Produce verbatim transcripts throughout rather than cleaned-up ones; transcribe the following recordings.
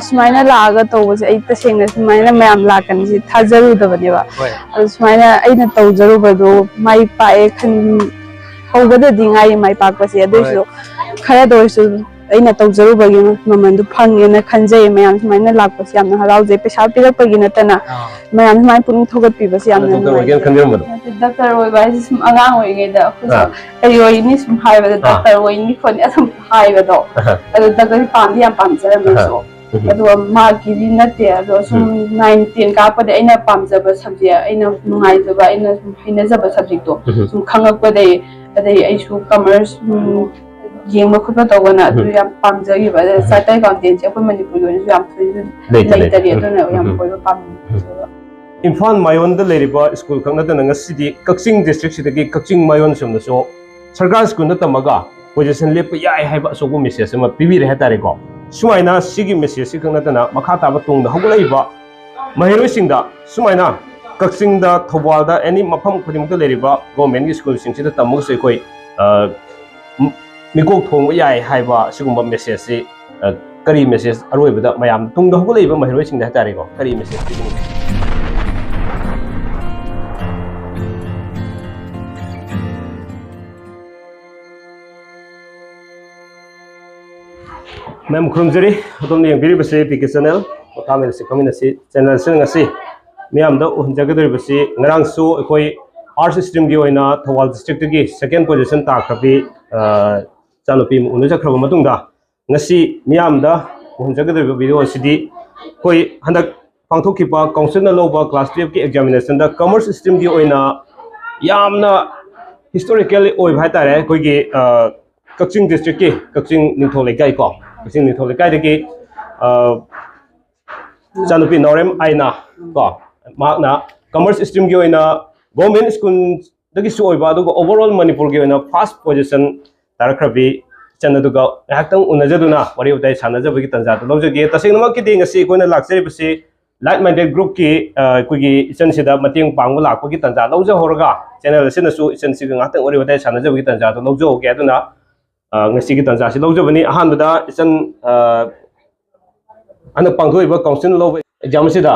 ꯁꯨꯃꯥꯏꯅ ꯂꯥꯛꯑꯒ ꯇꯧꯕꯁꯦ ꯑꯩ ꯇꯁꯦꯡꯅ ꯁꯨꯃꯥꯏꯅ ꯃꯌꯥꯝ ꯂꯥꯛꯀꯅꯤꯁꯦ ꯊꯥꯖꯔꯨꯗꯕꯅꯦꯕ꯫ ꯍꯣꯏ ꯑꯗꯣ ꯁꯨꯃꯥꯏꯅ ꯑꯩꯅ ꯇꯧꯖꯔꯨꯕꯗꯣ ꯃꯥꯏ ꯄꯥꯛꯑꯦ ꯈꯟ ꯍꯧꯕꯗꯗꯤ ꯉꯥꯏꯔꯤ ꯃꯥꯏ ꯄꯥꯛꯄꯁꯦ, ꯑꯗꯨ ꯑꯣꯏꯔꯁꯨ ꯈꯔꯗ ꯑꯣꯏꯔꯁꯨ ꯑꯩꯅ ꯇꯧꯖꯔꯨꯕꯒꯤ ꯃꯃꯜꯗꯣ ꯐꯪꯉꯦꯅ ꯈꯟꯖꯩ꯫ ꯃꯌꯥꯝ ꯁꯨꯃꯥꯏꯅ ꯂꯥꯛꯄꯁꯦ ꯌꯥꯝꯅ ꯍꯔꯥꯎꯖꯩ꯫ ꯄꯩꯁꯥ ꯄꯤꯔꯛꯄꯒꯤ ꯅꯠꯇꯅ ꯑꯥ ꯃꯌꯥꯝ ꯁꯨꯃꯥꯏꯅ ꯄꯨꯛꯅꯤꯡ ꯊꯧꯒꯠꯄꯤꯕꯁꯦ ꯌꯥꯝꯅ ꯑꯗꯣ ꯗꯣꯛꯇꯔ ꯑꯣꯏꯒꯦꯅ ꯅꯨꯡꯉꯥꯏꯖꯩ꯫ ꯈꯟꯖꯔꯝꯕꯗꯣ ꯗꯣꯛꯇꯔ ꯑꯣꯏꯕ ꯍꯥꯏꯁꯦ ꯁꯨꯝ ꯑꯉꯥꯡ ꯑꯣꯏꯔꯤꯉꯩꯗ ꯑꯩꯈꯣꯏꯁꯨ ꯑꯥ ꯀꯔꯤ ꯑꯣꯏꯅꯤ ꯁꯨꯝ ꯍꯥꯏꯕꯗ ꯑꯥ ꯗꯣꯛꯇꯔ ꯑꯣꯏꯅꯤ ꯈꯣꯠꯅꯤ ꯑꯗꯨꯝ ꯍꯥꯏꯕꯗꯣ, ꯑꯍ, ꯑꯗꯨ ꯗꯣꯛꯇꯔ ꯄꯥꯝꯗꯤ ꯌꯥꯝ ꯄꯥꯝꯖꯔꯝꯃꯦ ꯑꯍ, ꯑꯩꯁꯨ꯫ ꯎꯝ ꯑꯗꯨꯒ ꯃꯥꯒꯤꯗꯤ ꯅꯠꯇꯦ, ꯑꯗꯣ ꯁꯨꯝ ꯅꯥꯏꯟ ꯇꯦꯟ ꯀꯥꯔꯛꯄꯗ ꯑꯩꯅ ꯄꯥꯝꯖꯕ ꯁꯕꯖꯦꯛ, ꯑꯩꯅ ꯅꯨꯡꯉꯥꯏꯖꯕ, ꯑꯩꯅ ꯁꯨꯝ ꯍꯩꯅꯖꯕ ꯁꯕꯖꯦꯛꯇꯣ ꯎꯝ ꯁꯨꯝ ꯈꯪꯉꯛꯄꯗꯩ, ꯑꯗꯩ ꯑꯩꯁꯨ ꯀꯃꯔꯁ ꯌꯦꯡꯕ ꯈꯣꯠꯄ ꯇꯧꯕꯅ ꯑꯗꯨ ꯎꯝ ꯌꯥꯝ ꯄꯥꯝꯖꯈꯤꯕ꯫ ꯑꯗꯩ ꯎꯝ ꯆꯥꯔꯇꯔ ꯑꯦꯀꯥꯎꯟꯇꯦꯟꯁꯤ ꯑꯩꯈꯣꯏ ꯃꯅꯤꯄꯨꯔꯒꯤ ꯑꯣꯏꯅꯁꯨ ꯌꯥꯝ ꯊꯣꯏꯅ ꯂꯩꯇꯦ, ꯂꯩꯇꯔꯤ, ꯂꯩꯇꯦ꯫ ꯑꯗꯨꯅ ꯌꯥꯝ ꯎꯝ ꯑꯣꯏꯕ ꯄꯥꯝꯃꯤ꯫ ꯏꯝꯐꯥꯜ ꯃꯌꯣꯟꯗ ꯂꯩꯔꯤꯕ ꯁ꯭ꯀꯨꯜ ꯈꯛ ꯅꯠꯇꯅ ꯉꯁꯤꯗꯤ ꯀꯛꯆꯤꯡ ꯗꯤꯁꯇ꯭ꯔꯤꯛꯁꯤꯗꯒꯤ ꯀꯛꯆꯤꯡ ꯃꯌꯣꯟ ꯁꯣꯝꯗꯁꯨ ꯁꯔꯀꯥꯔ ꯁ꯭ꯀꯨꯜꯗ ꯇꯝꯃꯒ ꯄꯣꯖꯤꯁꯟ ꯂꯦꯞꯄ ꯌꯥꯏ ꯍꯥꯏꯕ ꯑꯆꯧꯕ ꯃꯦꯁꯦꯖ ꯑꯃ ꯄꯤꯕꯤꯔꯦ ꯍꯥꯏꯇꯥꯔꯦꯀꯣ꯫ ꯁꯨꯃꯥꯏꯅ ꯁꯤꯒꯤ ꯃꯦꯁꯦꯖꯁꯤ ꯈꯛ ꯅꯠꯇꯅ ꯃꯈꯥ ꯇꯥꯕ ꯇꯨꯡꯗ ꯍꯧꯒꯠꯂꯛꯏꯕ ꯃꯍꯩꯔꯣꯏꯁꯤꯡꯗ ꯁꯨꯃꯥꯏꯅ ꯀꯛꯆꯤꯡꯗ, ꯊꯧꯕꯥꯜꯗ, ꯑꯦꯅꯤ ꯃꯐꯝ ꯈꯨꯗꯤꯡꯃꯛꯇ ꯂꯩꯔꯤꯕ ꯒꯣꯔꯃꯦꯟꯒꯤ ꯁ꯭ꯀꯨꯜꯁꯤꯡꯁꯤꯗ ꯇꯝꯃꯒꯁꯨ ꯑꯩꯈꯣꯏ ꯑ, ꯃꯤꯀꯣꯛ ꯊꯣꯡꯕ ꯌꯥꯏ ꯍꯥꯏꯕ ꯁꯤꯒꯨꯝꯕ ꯃꯦꯁꯦꯖꯁꯤ, ꯑ, ꯀꯔꯤ ꯃꯦꯁꯦꯖ ꯑꯔꯣꯏꯕꯗ ꯃꯌꯥꯝ ꯇꯨꯡꯗ ꯍꯧꯒꯠꯂꯛꯏꯕ ꯃꯍꯩꯔꯣꯏꯁꯤꯡꯗ ꯍꯥꯏꯇꯥꯔꯦꯀꯣ, ꯀꯔꯤ ꯃꯦꯁꯦꯖ ꯄꯤꯅꯤꯡꯉꯤ? ꯃꯌꯥꯝ ꯈꯨꯔꯨꯝꯖꯔꯤ꯫ ꯑꯗꯣꯝꯅ ꯌꯦꯡꯕꯤꯔꯤꯕꯁꯤ ꯄꯤ ꯀꯦ ꯆꯦꯅꯦꯜ꯫ ꯄꯣꯊꯥꯃꯤꯟꯅꯁꯤ ꯈꯪꯃꯤꯟꯅꯁꯤ꯫ ꯆꯦꯅꯦꯜꯁꯤꯡ ꯑꯁꯤ ꯃꯤꯌꯥꯝꯗ ꯎꯍꯟꯖꯒꯗꯧꯔꯤꯕꯁꯤ, ꯉꯔꯥꯡꯁꯨ ꯑꯩꯈꯣꯏ ꯑꯥꯔꯠꯁ ꯁ꯭ꯇ꯭ꯔꯤꯝꯒꯤ ꯑꯣꯏꯅ ꯊꯧꯕꯥꯜ ꯗꯤꯁꯇ꯭ꯔꯤꯛꯇꯒꯤ ꯁꯦꯀꯦꯟ ꯄꯣꯖꯤꯁꯟ ꯇꯥꯈ꯭ꯔꯕꯤ, ꯑ, ꯏꯆꯥꯅꯨꯄꯤ ꯑꯃ ꯎꯅꯖꯈ꯭ꯔꯕ ꯃꯇꯨꯡꯗ, ꯉꯁꯤ ꯃꯤꯌꯥꯝꯗ ꯎꯍꯟꯖꯒꯗꯧꯔꯤꯕ ꯚꯤꯗꯤꯑꯣ ꯑꯁꯤꯗꯤ ꯑꯩꯈꯣꯏ ꯍꯟꯗꯛ ꯄꯥꯡꯊꯣꯛꯈꯤꯕ ꯀꯥꯎꯟꯁꯤꯜꯅ ꯂꯧꯕ ꯀ꯭ꯂꯥꯁ ꯇꯨꯌꯦꯜꯐꯀꯤ ꯑꯦꯛꯖꯥꯃꯤꯅꯦꯁꯟꯗ ꯀꯃꯔꯁ ꯁ꯭ꯇ꯭ꯔꯤꯝꯒꯤ ꯑꯣꯏꯅ ꯌꯥꯝꯅ ꯍꯤꯁꯇꯣꯔꯤꯀꯦꯜ ꯑꯣꯏꯕ ꯍꯥꯏꯇꯥꯔꯦ꯫ ꯑꯩꯈꯣꯏꯒꯤ, ꯑ, ꯀꯛꯆꯤꯡ ꯗꯤꯁꯇ꯭ꯔꯤꯛꯀꯤ ꯀꯛꯆꯤꯡ ꯅꯤꯡꯊꯧ ꯂꯩꯀꯥꯏ ꯀꯣ, ꯀꯛꯆꯤꯡ ꯅꯤꯡꯊꯧ ꯂꯩꯀꯥꯏꯗꯒꯤ, ꯑ, ꯏꯆꯥꯅꯨꯄꯤ ꯅꯥꯎꯔꯦꯝ ꯑꯥꯏꯅꯥ ꯀꯣ, ꯃꯍꯥꯛꯅ ꯀꯃꯔꯁ ꯁ꯭ꯇ꯭ꯔꯤꯝꯒꯤ ꯑꯣꯏꯅ ꯒꯣꯔꯃꯦꯟ ꯁ꯭ꯀꯨꯜꯗꯒꯤꯁꯨ ꯑꯣꯏꯕ, ꯑꯗꯨꯒ ꯑꯣꯚꯔꯑꯣꯜ ꯃꯅꯤꯄꯨꯔꯒꯤ ꯑꯣꯏꯅ ꯐꯥꯔꯁ ꯄꯣꯖꯤꯁꯟ ꯇꯥꯔꯛꯈ꯭ꯔꯕꯤ ꯏꯆꯟ ꯑꯗꯨꯒ ꯉꯥꯏꯍꯥꯛꯇꯪ ꯎꯅꯖꯗꯨꯅ ꯋꯥꯔꯤ ꯋꯥꯇꯥꯏ ꯁꯥꯟꯅꯖꯕꯒꯤ ꯇꯥꯟꯖꯥꯗꯨ ꯂꯧꯖꯒꯦ꯫ ꯇꯁꯦꯡꯅꯃꯛꯀꯤꯗꯤ ꯉꯁꯤ ꯑꯩꯈꯣꯏꯅ ꯂꯥꯛꯆꯔꯤꯕꯁꯤ ꯂꯥꯏꯛ ꯃꯥꯏꯟꯗꯦꯠ ꯒ꯭ꯔꯨꯞꯀꯤ, ꯑ, ꯑꯩꯈꯣꯏꯒꯤ ꯏꯆꯟꯁꯤꯗ ꯃꯇꯦꯡ ꯄꯥꯡꯕ ꯂꯥꯛꯄꯒꯤ ꯇꯥꯟꯖꯥ ꯂꯧꯖꯍꯧꯔꯒ, ꯆꯦꯅꯦꯜ ꯑꯁꯤꯅꯁꯨ ꯏꯆꯟꯁꯤꯒ ꯉꯥꯏꯍꯥꯛꯇꯪ ꯋꯥꯔꯤ ꯋꯥꯇꯥꯏ ꯁꯥꯟꯅꯖꯕꯒꯤ ꯇꯥꯟꯖꯥꯗꯨ ꯂꯧꯖꯍꯧꯒꯦ꯫ ꯑꯗꯨꯅ, ꯑ, ꯉꯁꯤꯒꯤ ꯇꯥꯟꯖꯥꯁꯤ ꯂꯧꯖꯕꯅꯤ꯫ ꯑꯍꯥꯟꯕꯗ ꯏꯆꯟ, ꯑ, ꯍꯟꯗꯛ ꯄꯥꯡꯊꯣꯛꯏꯕ ꯀꯥꯎꯟꯁꯤꯜꯅ ꯂꯧꯕ ꯑꯦꯛꯖꯥꯝ ꯑꯁꯤꯗ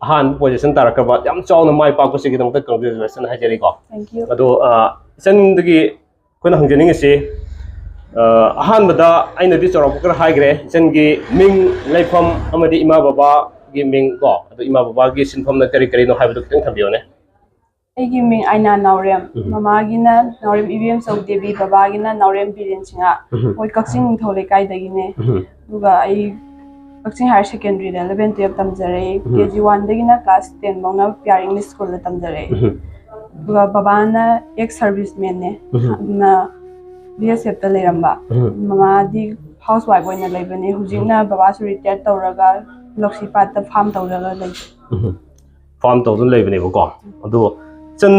ꯑꯍꯥꯟꯕ ꯄꯣꯖꯤꯁꯟ ꯇꯥꯔꯛꯈ꯭ꯔꯕ, ꯌꯥꯝ ꯆꯥꯎꯅ ꯃꯥꯏ ꯄꯥꯛꯄꯁꯤꯒꯤꯗꯃꯛꯇ ꯀꯪꯒ꯭ꯔꯦꯆꯨꯂꯦꯁꯟ ꯍꯥꯏꯖꯔꯤꯀꯣ꯫ Thank you. ꯑꯗꯣ ꯑ, ꯏꯆꯟꯗꯒꯤ ꯑꯩꯈꯣꯏꯅ ꯍꯪꯖꯅꯤꯡꯉꯤꯁꯤ, ꯑ, ꯑꯍꯥꯟꯕꯗ ꯑꯩꯅꯗꯤ ꯆꯥꯎꯔꯥꯛꯄ ꯈꯔ ꯍꯥꯏꯈ꯭ꯔꯦ, ꯏꯆꯟꯒꯤ ꯃꯤꯡ, ꯂꯩꯐꯝ ꯑꯃꯗꯤ ꯏꯃꯥ ꯕꯕꯥꯒꯤ ꯃꯤꯡ ꯀꯣ, ꯑꯗꯣ ꯏꯃꯥ ꯕꯕꯥꯒꯤ ꯁꯤꯟꯐꯝꯅ ꯀꯔꯤ ꯀꯔꯤꯅꯣ ꯍꯥꯏꯕꯗꯨ ꯈꯤꯇꯪ ꯊꯝꯕꯤꯌꯨꯅꯦ꯫ ꯑꯩꯒꯤ ꯃꯤꯡ ꯑꯥꯏꯅꯥ ꯅꯥꯎꯔꯦꯝ꯫ ꯎꯝ꯫ ꯃꯃꯥꯒꯤꯅ ꯅꯥꯎꯔꯦꯝ ꯏꯕꯦꯝꯆꯧ ꯗꯦꯕꯤ, ꯕꯕꯥꯒꯤꯅ ꯅꯥꯎꯔꯦꯝ ꯕꯤꯔꯦꯟ ꯁꯤꯡꯍ꯫ ꯎꯝ꯫ ꯃꯣꯏ ꯀꯛꯆꯤꯡ ꯅꯤꯡꯊꯧ ꯂꯩꯀꯥꯏꯗꯒꯤꯅꯦ꯫ ꯎꯝ꯫ ꯑꯗꯨꯒ ꯑꯩ ꯀꯛꯆꯤꯡ ꯍꯥꯌꯔ ꯁꯦꯀꯦꯟꯗꯔꯤꯗ eleven twelve ꯇꯝꯖꯔꯛꯏ꯫ ꯎꯝ꯫ ꯀꯦ ꯖꯤ ꯋꯥꯟꯗꯒꯤꯅ ꯀ꯭ꯂꯥꯁ ꯇꯦꯟ ꯐꯥꯎꯅ ꯄꯤ ꯑꯥꯔ ꯏꯪꯂꯤꯁ ꯁ꯭ꯀꯨꯜꯗ ꯇꯝꯖꯔꯛꯏ꯫ ꯎꯝ꯫ ꯑꯗꯨꯒ ꯕꯕꯥꯅ ꯑꯦꯛꯁ ꯁꯔꯚꯤꯁ ꯃꯦꯟꯅꯦ꯫ ꯎꯝ꯫ ꯑꯗꯨꯅ ꯕꯤ ꯑꯦꯁ ꯑꯦꯐꯇ ꯂꯩꯔꯝꯕ꯫ ꯎꯝ꯫ ꯃꯃꯥꯗꯤ ꯍꯥꯎꯁ ꯋꯥꯏꯐ ꯑꯣꯏꯅ ꯂꯩꯕꯅꯦ꯫ ꯍꯧꯖꯤꯛꯅ ꯕꯕꯥꯁꯨ ꯔꯤꯇꯥꯌꯔ ꯇꯧꯔꯒ ꯂꯧꯁꯤꯄꯥꯠꯇ ꯐꯥꯔꯝ ꯇꯧꯔꯒ ꯂꯩ꯫ ꯎꯝ꯫ ꯐꯥꯔꯝ ꯇꯧꯗꯨꯅ ꯂꯩꯕꯅꯦꯕꯀꯣ꯫ ꯑꯗꯣ ꯏꯆꯟ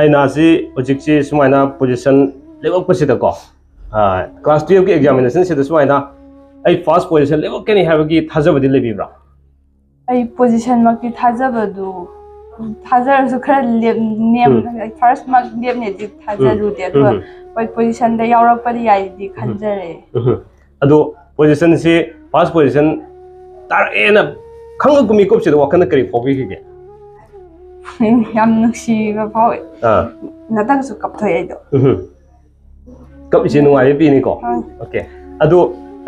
ꯑꯥꯏꯅꯥꯁꯤ ꯍꯧꯖꯤꯛꯁꯤ ꯁꯨꯃꯥꯏꯅ ꯄꯣꯖꯤꯁꯟ ꯂꯦꯞꯄꯛꯄꯁꯤꯗꯀꯣ, ꯀ꯭ꯂꯥꯁ ꯇꯨꯌꯦꯜꯞꯀꯤ ꯑꯦꯛꯖꯥꯃꯤꯅꯦꯁꯟꯁꯤꯗ ꯁꯨꯃꯥꯏꯅ ꯑꯩ ꯐꯥꯔꯁ ꯄꯣꯖꯤꯁꯟ ꯂꯦꯞꯄꯛꯀꯅꯤ ꯍꯥꯏꯕꯒꯤ ꯊꯥꯖꯕꯗꯤ ꯂꯩꯕꯤꯕ꯭ꯔꯥ? ꯑꯩ ꯄꯣꯖꯤꯁꯟꯃꯛꯇꯤ ꯊꯥꯖꯕꯗꯨ ꯊꯥꯖꯔꯁꯨ ꯈꯔ ꯂꯦꯞ-, ꯅꯦꯝ-, ꯎꯝ꯫ ꯐꯥꯔꯁꯃꯛ ꯂꯦꯞꯅꯦꯗꯤ ꯊꯥꯖꯔꯨꯗꯦ꯫ ꯑꯗꯨꯒ ꯎꯝ꯫ ꯍꯣꯏ, ꯄꯣꯖꯤꯁꯟꯗ ꯌꯥꯎꯔꯛꯄꯗꯤ ꯌꯥꯏꯗꯤ ꯈꯟꯖꯔꯦ꯫ ꯎꯝ꯫ ꯑꯗꯣ ꯄꯣꯖꯤꯁꯟꯁꯤ, ꯐꯥꯔꯁ ꯄꯣꯖꯤꯁꯟ ꯇꯥꯔꯛꯑꯦꯅ ꯈꯪꯉꯛꯄ ꯃꯤꯀꯨꯞꯁꯤꯗ ꯋꯥꯈꯜꯗ ꯀꯔꯤ ꯐꯥꯎꯕꯤꯈꯤꯒꯦ? ꯌꯥꯝ ꯅꯨꯡꯁꯤꯕ ꯐꯥꯎꯋꯦ꯫ ꯑꯥ꯫ ꯉꯥꯛꯇꯪꯁꯨ ꯀꯞꯊꯣꯛꯑꯦ ꯑꯩꯗꯣ꯫ ꯎꯝ꯫ ꯀꯞꯏꯁꯦ ꯅꯨꯡꯉꯥꯏꯕ ꯄꯤꯅꯤꯀꯣ꯫ ꯑꯥ꯫ ꯑꯣꯀꯦ꯫ ꯑꯗꯣ,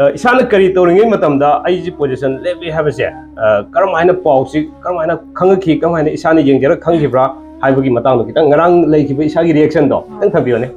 ꯑ, ꯏꯁꯥꯅ ꯀꯔꯤ ꯇꯧꯔꯤꯉꯩ ꯃꯇꯝꯗ ꯑꯩꯁꯤ ꯄꯣꯖꯤꯁꯟ ꯂꯦꯞꯄꯦ ꯍꯥꯏꯕꯁꯦ, ꯑ, ꯀꯔꯝ ꯍꯥꯏꯅ ꯄꯥꯎꯁꯤ ꯀꯔꯝ ꯍꯥꯏꯅ ꯈꯪꯉꯛꯈꯤ, ꯀꯔꯝ ꯍꯥꯏꯅ ꯏꯁꯥꯅ ꯌꯦꯡꯖꯔꯒ ꯈꯪꯈꯤꯕ꯭ꯔꯥ ꯍꯥꯏꯕꯒꯤ ꯃꯇꯥꯡꯗꯣ ꯈꯤꯇꯪ, ꯉꯔꯥꯡ ꯂꯩꯈꯤꯕ ꯏꯁꯥꯒꯤ ꯔꯤꯌꯦꯛꯁꯟꯗꯣ ꯈꯤꯇꯪ ꯊꯝꯕꯤꯌꯨꯅꯦ꯫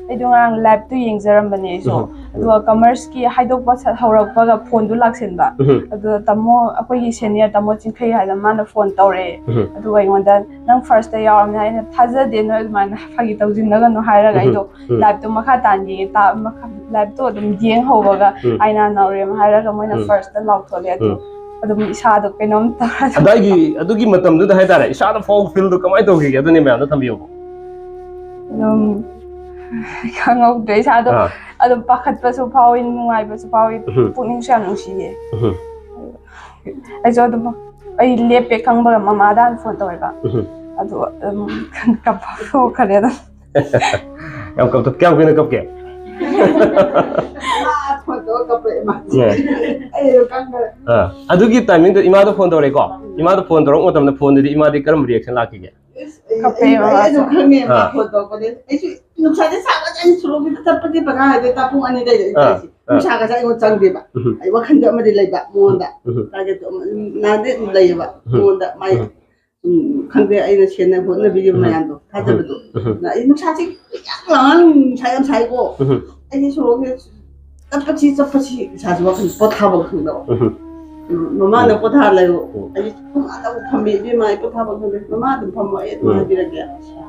ꯑꯩꯗꯣ ꯉꯔꯥꯡ ꯂꯥꯏꯞꯇꯨ ꯌꯦꯡꯖꯔꯝꯕꯅꯦ ꯑꯩꯁꯨ꯫ ꯎꯝ꯫ ꯑꯗꯨꯒ ꯀꯃꯔꯁꯀꯤ ꯍꯥꯏꯗꯣꯛꯄ ꯁꯠ ꯍꯧꯔꯛꯄꯒ ꯐꯣꯟꯗꯨ ꯂꯥꯛꯁꯤꯟꯕ꯫ ꯎꯝ꯫ ꯑꯗꯨꯗ ꯇꯥꯃꯣ, ꯑꯩꯈꯣꯏꯒꯤ ꯁꯦꯅꯤꯌꯔ ꯇꯥꯃꯣ ꯆꯤꯡꯈꯩ ꯍꯥꯏꯅ ꯃꯥꯅ ꯐꯣꯟ ꯇꯧꯔꯛꯑꯦ꯫ ꯎꯝ꯫ ꯑꯗꯨꯒ ꯑꯩꯉꯣꯟꯗ "ꯅꯪ ꯐꯥꯔꯁꯇ ꯌꯥꯎꯔꯕꯅꯦ", ꯑꯩꯅ "ꯊꯥꯖꯗꯦ, ꯅꯣꯏ ꯑꯗꯨꯃꯥꯏꯅ ꯐꯥꯒꯤ ꯇꯧꯁꯤꯟꯅꯒꯅꯨ" ꯍꯥꯏꯔꯒ ꯎꯝ꯫ ꯑꯩꯗꯣ ꯎꯝ꯫ ꯂꯥꯏꯞꯇꯣ ꯃꯈꯥ ꯇꯥꯅ ꯌꯦꯡꯉꯦ꯫ ꯇꯥ-, ꯃꯈꯥ-, ꯂꯥꯏꯞꯇꯣ ꯑꯗꯨꯝ ꯌꯦꯡ ꯍꯧꯕꯒ ꯎꯝ꯫ "ꯑꯥꯏꯅꯥ ꯅꯥꯎꯔꯦꯝ" ꯍꯥꯏꯔꯒ ꯃꯣꯏꯅ ꯎꯝ꯫ ꯐꯥꯔꯁꯇ ꯂꯥꯎꯊꯣꯛꯂꯛꯑꯦ꯫ ꯑꯗꯨ ꯎꯝ꯫ ꯑꯗꯨꯝ ꯏꯁꯥꯗꯣ ꯀꯩꯅꯣꯝ ꯇꯧꯔ ꯑꯗꯥꯏꯒꯤ, ꯑꯗꯨꯒꯤ ꯃꯇꯝꯗꯨꯗ ꯍꯥꯏꯇꯥꯔꯦ, ꯏꯁꯥꯗ ꯐꯥꯎꯕ ꯐꯤꯜꯗꯣ ꯀꯃꯥꯏꯅ ꯇꯧꯈꯤꯒꯦ? ꯑꯗꯨꯅꯤ ꯃꯌꯥꯝꯗ ꯊꯝꯕꯤꯌꯨ꯫ ꯑꯗꯨꯝ ꯈꯪꯍꯧꯗ꯭ꯔꯦ ꯏꯁꯥꯗꯣ꯫ ꯑꯥ꯫ ꯑꯗꯨꯝ ꯄꯥꯈꯠꯄꯁꯨ ꯐꯥꯎꯏ, ꯅꯨꯡꯉꯥꯏꯕꯁꯨ ꯐꯥꯎꯏ, ꯎꯝ꯫ ꯄꯨꯛꯅꯤꯡꯁꯨ ꯌꯥꯝ ꯅꯨꯡꯁꯤꯌꯦ꯫ ꯎꯝ꯫ ꯑꯩꯁꯨ ꯑꯗꯨꯝ, ꯑꯩ ꯂꯦꯞꯄꯦ ꯈꯪꯕꯒ ꯃꯃꯥꯗ ꯍꯥꯟꯅ ꯐꯣꯟ ꯇꯧꯋꯦꯕ꯫ ꯎꯝ꯫ ꯑꯗꯨ ꯑꯗꯨꯝ ꯀꯞꯄ ꯊꯣꯛꯈ꯭ꯔꯦ ꯑꯗꯨꯝ꯫ ꯌꯥꯝ ꯀꯞꯊꯣꯛ-, ꯀꯌꯥꯝ ꯀꯨꯏꯅ ꯀꯞꯀꯦ? ꯃꯥ ꯐꯣꯟ ꯇꯧꯔ ꯀꯞꯄꯛꯑꯦ ꯃꯥ꯫ ꯎꯝ꯫ ꯑꯩ ꯑꯗꯨꯝ ꯈꯪꯗ꯭ꯔꯦ꯫ ꯑꯥ, ꯑꯗꯨꯒꯤ ꯇꯥꯏꯃꯤꯡꯗꯣ ꯏꯃꯥꯗ ꯐꯣꯟ ꯇꯧꯔꯦꯀꯣ? ꯏꯃꯥꯗ ꯐꯣꯟ ꯇꯧꯔꯛꯄ ꯃꯇꯝꯗ ꯐꯣꯟꯗꯨꯗꯤ ꯏꯃꯥꯗꯤ ꯀꯔꯝꯕ ꯔꯤꯌꯦꯛꯁꯟ ꯂꯥꯛꯈꯤꯒꯦ? ꯑꯩ, ꯑꯩ, ꯀꯞꯄꯦ ꯑꯩ, ꯑꯩ ꯑꯗꯨꯝ ꯃꯃꯥꯁꯨ꯫ ꯈꯪꯉꯦ, ꯃꯥ ꯑꯥ꯫ ꯐꯣꯟ ꯇꯧꯔꯛꯄꯗꯤ꯫ ꯑꯩꯁꯨ ꯅꯨꯡꯁꯥꯁꯦ ꯁꯥꯒꯠꯂꯦ, ꯑꯩ ꯁꯣꯔꯣꯛꯁꯤꯗ ꯆꯠꯄꯁꯦ ꯕꯀꯥ ꯍꯥꯏꯗꯤ ꯇꯥ ꯄꯨꯡ ꯑꯅꯤꯗꯩꯗ ꯑꯩ ꯑꯥ, ꯆꯠꯂꯤꯁꯦ꯫ ꯑꯥ꯫ ꯅꯨꯡꯁꯥꯒꯁꯦ ꯑꯩꯉꯣꯟꯗ ꯆꯪꯗꯦꯕ꯫ ꯎꯝ꯫ ꯑꯩ ꯋꯥꯈꯟꯗ ꯑꯃꯗꯤ ꯂꯩꯕ ꯃꯉꯣꯟꯗ꯫ ꯎꯝ꯫ ꯇꯥꯔꯒꯦꯠꯇꯣ ꯑꯃ, ꯅꯍꯥꯟꯗꯩ ꯑꯗꯨꯝ ꯂꯩꯌꯦꯕ ꯎꯝ꯫ ꯃꯉꯣꯟꯗ꯫ ꯃꯥꯏ ꯎꯝ꯫ ꯎꯝ, ꯈꯪꯗꯦ, ꯑꯩꯅ ꯁꯦꯟꯅ ꯍꯣꯠꯅꯕꯤꯔꯤꯕ ꯎꯝ꯫ ꯃꯌꯥꯝꯗꯣ ꯊꯥꯖꯕꯗꯣ꯫ ꯎꯝ꯫ ꯑꯗꯨꯅ ꯑꯩ ꯅꯨꯡꯁꯥꯁꯤ ꯌꯥꯝ ꯂꯥꯡ, ꯅꯨꯡꯁꯥ ꯌꯥꯝ ꯁꯥꯏꯀꯣ꯫ ꯎꯝ꯫ ꯑꯩꯗꯤ ꯁꯣꯔꯣꯛꯁꯦ ꯆꯠꯄꯁꯤ, ꯆꯠꯄꯁꯤ ꯏꯁꯥꯁꯦ ꯋꯥꯈꯜ ꯄꯣꯊꯥꯐꯝ ꯈꯪꯗꯕ꯫ ꯎꯝ꯫ ꯎꯝ, "ꯃꯃꯥ, ꯅꯪ ꯎꯝ꯫ ꯄꯣꯊꯥ ꯂꯩꯌꯣ꯫" ꯎꯝ꯫ ꯑꯩꯗꯤ ꯄꯨꯡ ꯑꯥꯗ ꯑꯃꯨꯛ ꯐꯝꯃꯦ, "ꯏꯕꯦꯝꯃ, ꯑꯩ ꯄꯣꯊꯥꯐꯝ ꯈꯪꯗꯦ꯫" "ꯃꯃꯥ ꯑꯗꯨꯝ ꯐꯝꯃꯣ, ꯑꯩ ꯑꯗꯨꯝ ꯎꯝ꯫ ꯍꯥꯏꯕꯤꯔꯒꯦ꯫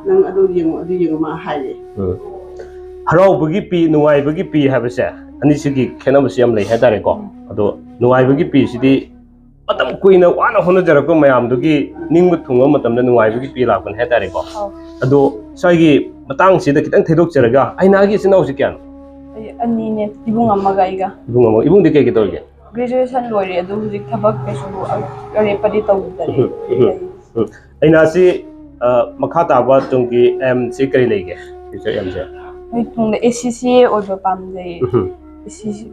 ꯅꯪ ꯑꯗꯨ ꯌꯦꯡꯉꯣ, ꯑꯗꯨ ꯌꯦꯡꯉꯣ", ꯃꯥ ꯍꯥꯏꯔꯦ꯫ ꯎꯝ꯫ ꯍꯔꯥꯎꯕꯒꯤ ꯄꯤ, ꯅꯨꯡꯉꯥꯏꯕꯒꯤ ꯄꯤ ꯍꯥꯏꯕꯁꯦ, ꯑꯅꯤꯁꯤꯒꯤ ꯈꯦꯠꯅꯕꯁꯤ ꯌꯥꯝ ꯂꯩ ꯍꯥꯏꯇꯥꯔꯦꯀꯣ꯫ ꯑꯗꯣ ꯅꯨꯡꯉꯥꯏꯕꯒꯤ ꯄꯤꯁꯤꯗꯤ ꯃꯇꯝ ꯀꯨꯏꯅ ꯋꯥꯅ ꯍꯣꯠꯅꯖꯔꯛꯄ ꯃꯌꯥꯝꯗꯨꯒꯤ ꯅꯤꯡꯕ ꯊꯨꯡꯕ ꯃꯇꯝꯗ ꯅꯨꯡꯉꯥꯏꯕꯒꯤ ꯄꯤ ꯂꯥꯛꯄꯅꯦ ꯍꯥꯏꯇꯥꯔꯦꯀꯣ꯫ ꯑꯧ꯫ ꯑꯗꯣ ꯁ꯭ꯋꯥꯏꯒꯤ ꯃꯇꯥꯡꯁꯤꯗ ꯈꯤꯇꯪ ꯊꯩꯗꯣꯛꯆꯔꯒ, ꯑꯩꯅꯥꯒꯤ ꯏꯆꯤꯟ ꯏꯅꯥꯎꯁꯤ ꯀꯌꯥꯅꯣ? ꯑꯩ ꯑꯅꯤꯅꯦ, ꯏꯕꯨꯡ ꯑꯃꯒ ꯑꯩꯒ꯫ ꯏꯕꯨꯡ ꯑꯃ, ꯏꯕꯨꯡꯗꯤ ꯀꯩ ꯀꯩ ꯇꯧꯔꯤꯒꯦ? ꯒ꯭ꯔꯦꯖꯨꯑꯦꯁꯟ ꯂꯣꯏꯔꯦ, ꯑꯗꯨ ꯍꯧꯖꯤꯛ ꯊꯕꯛ ꯀꯩꯁꯨ ꯑꯔꯦꯞꯄꯗꯤ ꯇꯧꯗꯔꯤ꯫ ꯎꯝ, ꯎꯝ, ꯎꯝ꯫ ꯑꯩꯅꯥꯁꯤ, ꯑ, ꯃꯈꯥ ꯇꯥꯕ ꯇꯨꯡꯒꯤ ꯑꯦꯝꯁꯤ ꯀꯔꯤ ꯂꯩꯒꯦ? ꯐ꯭ꯌꯨꯆꯔ ꯑꯦꯝꯁꯦ? ꯑꯩ ꯇꯨꯡꯗ ꯑꯦ ꯁꯤ ꯁꯤ ꯑꯦ ꯑꯣꯏꯕ ꯄꯥꯝꯖꯩꯌꯦ꯫ ꯎꯝ꯫ ꯑꯦ ꯁꯤ ꯁꯤ,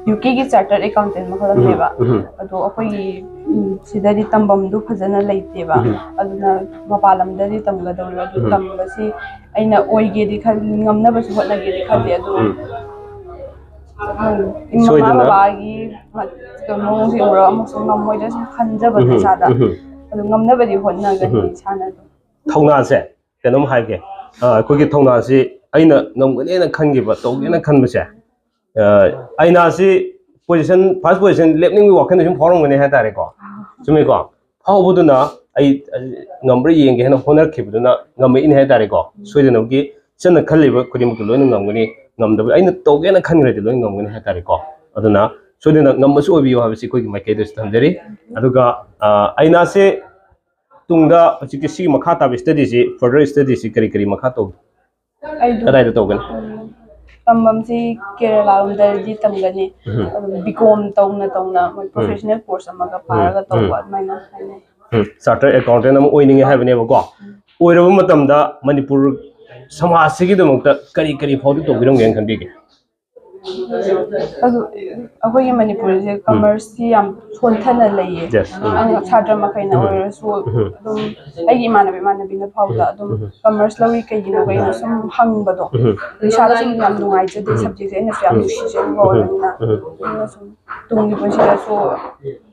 ꯌꯨ ꯀꯦꯒꯤ ꯆꯥꯔꯇꯔ ꯑꯦꯀꯥꯎꯟꯇꯦꯟ ꯃꯈꯜ ꯑꯃ ꯎꯝ, ꯂꯩꯕ꯫ ꯎꯝ꯫ ꯑꯗꯣ ꯑꯩꯈꯣꯏꯒꯤ, ꯎꯝ, ꯁꯤꯗꯗꯤ ꯇꯝꯐꯝꯗꯨ ꯐꯖꯅ ꯂꯩꯇꯦꯕ꯫ ꯎꯝ꯫ ꯑꯗꯨꯅ ꯃꯄꯥꯟ ꯂꯝꯗꯗꯤ ꯇꯝꯒꯗꯧꯔꯤꯕ꯫ ꯑꯗꯨ ꯎꯝ꯫ ꯇꯝꯕꯁꯤ ꯑꯩꯅ ꯑꯣꯏꯒꯦꯗꯤ ꯈꯜ-, ꯉꯝꯅꯕꯁꯨ ꯍꯣꯠꯅꯒꯦꯗꯤ ꯈꯜꯂꯤ꯫ ꯑꯗꯨ ꯎꯝ꯫ ꯎꯝ, ꯏꯃꯥ ꯁꯣꯏꯗꯅ꯫ ꯕꯕꯥꯒꯤ ꯃ-, ꯀꯩꯅꯣ ꯃꯑꯣꯡꯁꯦ ꯎꯔꯒ ꯑꯃꯨꯛꯁꯨ ꯉꯝꯃꯣꯏꯗ꯭ꯔꯥ ꯁꯨꯝ ꯈꯟꯖꯕꯗꯣ ꯎꯝ, ꯏꯁꯥꯗ꯫ ꯎꯝ꯫ ꯑꯗꯨ ꯉꯝꯅꯕꯗꯤ ꯍꯣꯠꯅꯒꯅꯤ ꯎꯝ꯫ ꯏꯁꯥꯅ ꯑꯗꯨꯝ꯫ ꯊꯧꯅꯥꯁꯦ ꯀꯩꯅꯣꯝ ꯍꯥꯏꯒꯦ꯫ ꯑ, ꯑꯩꯈꯣꯏꯒꯤ ꯊꯧꯅꯥꯁꯤ ꯑꯩꯅ ꯉꯝꯒꯅꯦꯅ ꯈꯟꯈꯤꯕ, ꯇꯧꯒꯦꯅ ꯈꯟꯕꯁꯦ, ꯑ, ꯑꯩꯅꯥꯁꯤ ꯄꯣꯖꯤꯁꯟ, ꯐꯥꯔꯁ ꯄꯣꯖꯤꯁꯟ ꯂꯦꯞꯅꯤꯡꯕꯒꯤ ꯋꯥꯈꯜꯗ ꯁꯨꯝ ꯐꯥꯎꯔꯝꯒꯅꯤ ꯍꯥꯏꯇꯥꯔꯦꯀꯣ꯫ ꯆꯨꯝꯃꯤꯀꯣ? ꯐꯥꯎꯕꯗꯨꯅ ꯑꯩ, ꯑ, ꯉꯝꯕ꯭ꯔꯥ ꯌꯦꯡꯒꯦ ꯍꯥꯏꯅ ꯍꯣꯠꯅꯔꯛꯈꯤꯕꯗꯨꯅ ꯉꯝꯃꯛꯏꯅꯦ ꯍꯥꯏꯇꯥꯔꯦꯀꯣ꯫ ꯁꯣꯏꯗꯅꯃꯛꯀꯤ ꯆꯠꯅ ꯈꯜꯂꯤꯕ ꯈꯨꯗꯤꯡꯃꯛꯇꯨ ꯂꯣꯏꯅ ꯉꯝꯒꯅꯤ꯫ ꯉꯝꯗꯕ, ꯑꯩꯅ ꯇꯧꯒꯦꯅ ꯈꯟꯈ꯭ꯔꯗꯤ ꯂꯣꯏꯅ ꯉꯝꯒꯅꯤ ꯍꯥꯏꯇꯥꯔꯦꯀꯣ꯫ ꯑꯗꯨꯅ ꯁꯣꯏꯗꯅ ꯉꯝꯕꯁꯨ ꯑꯣꯏꯕꯤꯌꯨ ꯍꯥꯏꯕꯁꯤ ꯑꯩꯈꯣꯏꯒꯤ ꯃꯥꯏꯀꯩꯗꯁꯨ ꯊꯝꯖꯔꯤ꯫ ꯑꯗꯨꯒ, ꯑ, ꯑꯩꯅꯥꯁꯦ ꯇꯨꯡꯗ ꯍꯧꯖꯤꯛꯀꯤ ꯁꯤꯒꯤ ꯃꯈꯥ ꯇꯥꯕ ꯁ꯭ꯇꯗꯤꯁꯤ, ꯐꯔꯗꯔ ꯁ꯭ꯇꯗꯤꯁꯤ ꯀꯔꯤ ꯀꯔꯤ ꯃꯈꯥ ꯇꯧ-, ꯑꯩꯗꯣ, ꯀꯗꯥꯏꯗ ꯇꯧꯒꯅꯤ? ꯎꯝ, ꯇꯝꯐꯝꯁꯤ ꯀꯦꯔꯂꯥ ꯂꯣꯝꯗꯗꯤ ꯇꯝꯒꯅꯤ꯫ ꯎꯝ꯫ ꯑꯗꯨꯝ ꯕꯤ ꯀꯣꯝ ꯇꯧꯅ ꯇꯧꯅ ꯃꯣꯏ ꯎꯝ꯫ ꯄ꯭ꯔꯣꯐꯦꯁꯅꯦꯜ ꯀꯣꯔꯁ ꯑꯃꯒ ꯎꯝ꯫ ꯄꯥꯔꯒ ꯇꯧꯕ ꯎꯝ꯫ ꯑꯗꯨꯃꯥꯏꯅ ꯍꯥꯏꯅꯩ꯫ ꯎꯝ꯫ ꯆꯥꯔꯇꯔ ꯑꯦꯀꯥꯎꯟꯇꯦꯟ ꯑꯃ ꯑꯣꯏꯅꯤꯡꯉꯦ ꯍꯥꯏꯕꯅꯦꯕꯀꯣ꯫ ꯎꯝ꯫ ꯑꯣꯏꯔꯕ ꯃꯇꯝꯗ ꯃꯅꯤꯄꯨꯔ ꯁꯃꯥꯖꯁꯤꯒꯤꯗꯃꯛꯇ ꯀꯔꯤ ꯀꯔꯤ ꯐꯥꯎꯗꯤ ꯇꯧꯕꯤꯔꯝꯒꯦꯅ ꯈꯟꯕꯤꯒꯦ? ꯑꯗꯨ ꯑꯩꯈꯣꯏꯒꯤ ꯃꯅꯤꯄꯨꯔꯁꯦ ꯀꯃꯔꯁꯁꯤ ꯌꯥꯝ ꯁꯣꯟꯊꯅ ꯂꯩꯌꯦ꯫ Yes. ꯎꯝ. ꯑꯉꯥꯡ ꯁꯥꯇ꯭ꯔ ꯃꯈꯩꯅ ꯎꯝ. ꯑꯣꯏꯔꯁꯨ ꯎꯝ. ꯑꯗꯨꯝ ꯑꯩꯒꯤ ꯏꯃꯥꯟꯅꯕ ꯏꯃꯥꯟꯅꯕꯤꯅ ꯐꯥꯎꯗ ꯑꯗꯨꯝ ꯎꯝ. ꯀꯃꯔꯁ ꯂꯧꯏ ꯀꯩꯒꯤꯅꯣ ꯀꯩꯅ ꯁꯨꯝ ꯍꯪꯕꯗꯣ ꯎꯝ. ꯏꯁꯥꯗ ꯁꯨꯝ ꯌꯥꯝ ꯅꯨꯡꯉꯥꯏꯖꯗꯦ꯫ ꯎꯝ. ꯁꯕꯖꯦꯛꯁꯦ ꯑꯩꯅꯁꯨ ꯌꯥꯝ ꯎꯝ. ꯅꯨꯡꯁꯤꯖꯔꯨꯕ ꯎꯝ. ꯑꯣꯏꯕꯅꯤꯅ ꯎꯝ. ꯑꯗꯨꯅ ꯁꯨꯝ ꯇꯨꯡꯒꯤ ꯄꯨꯟꯁꯤꯗꯁꯨ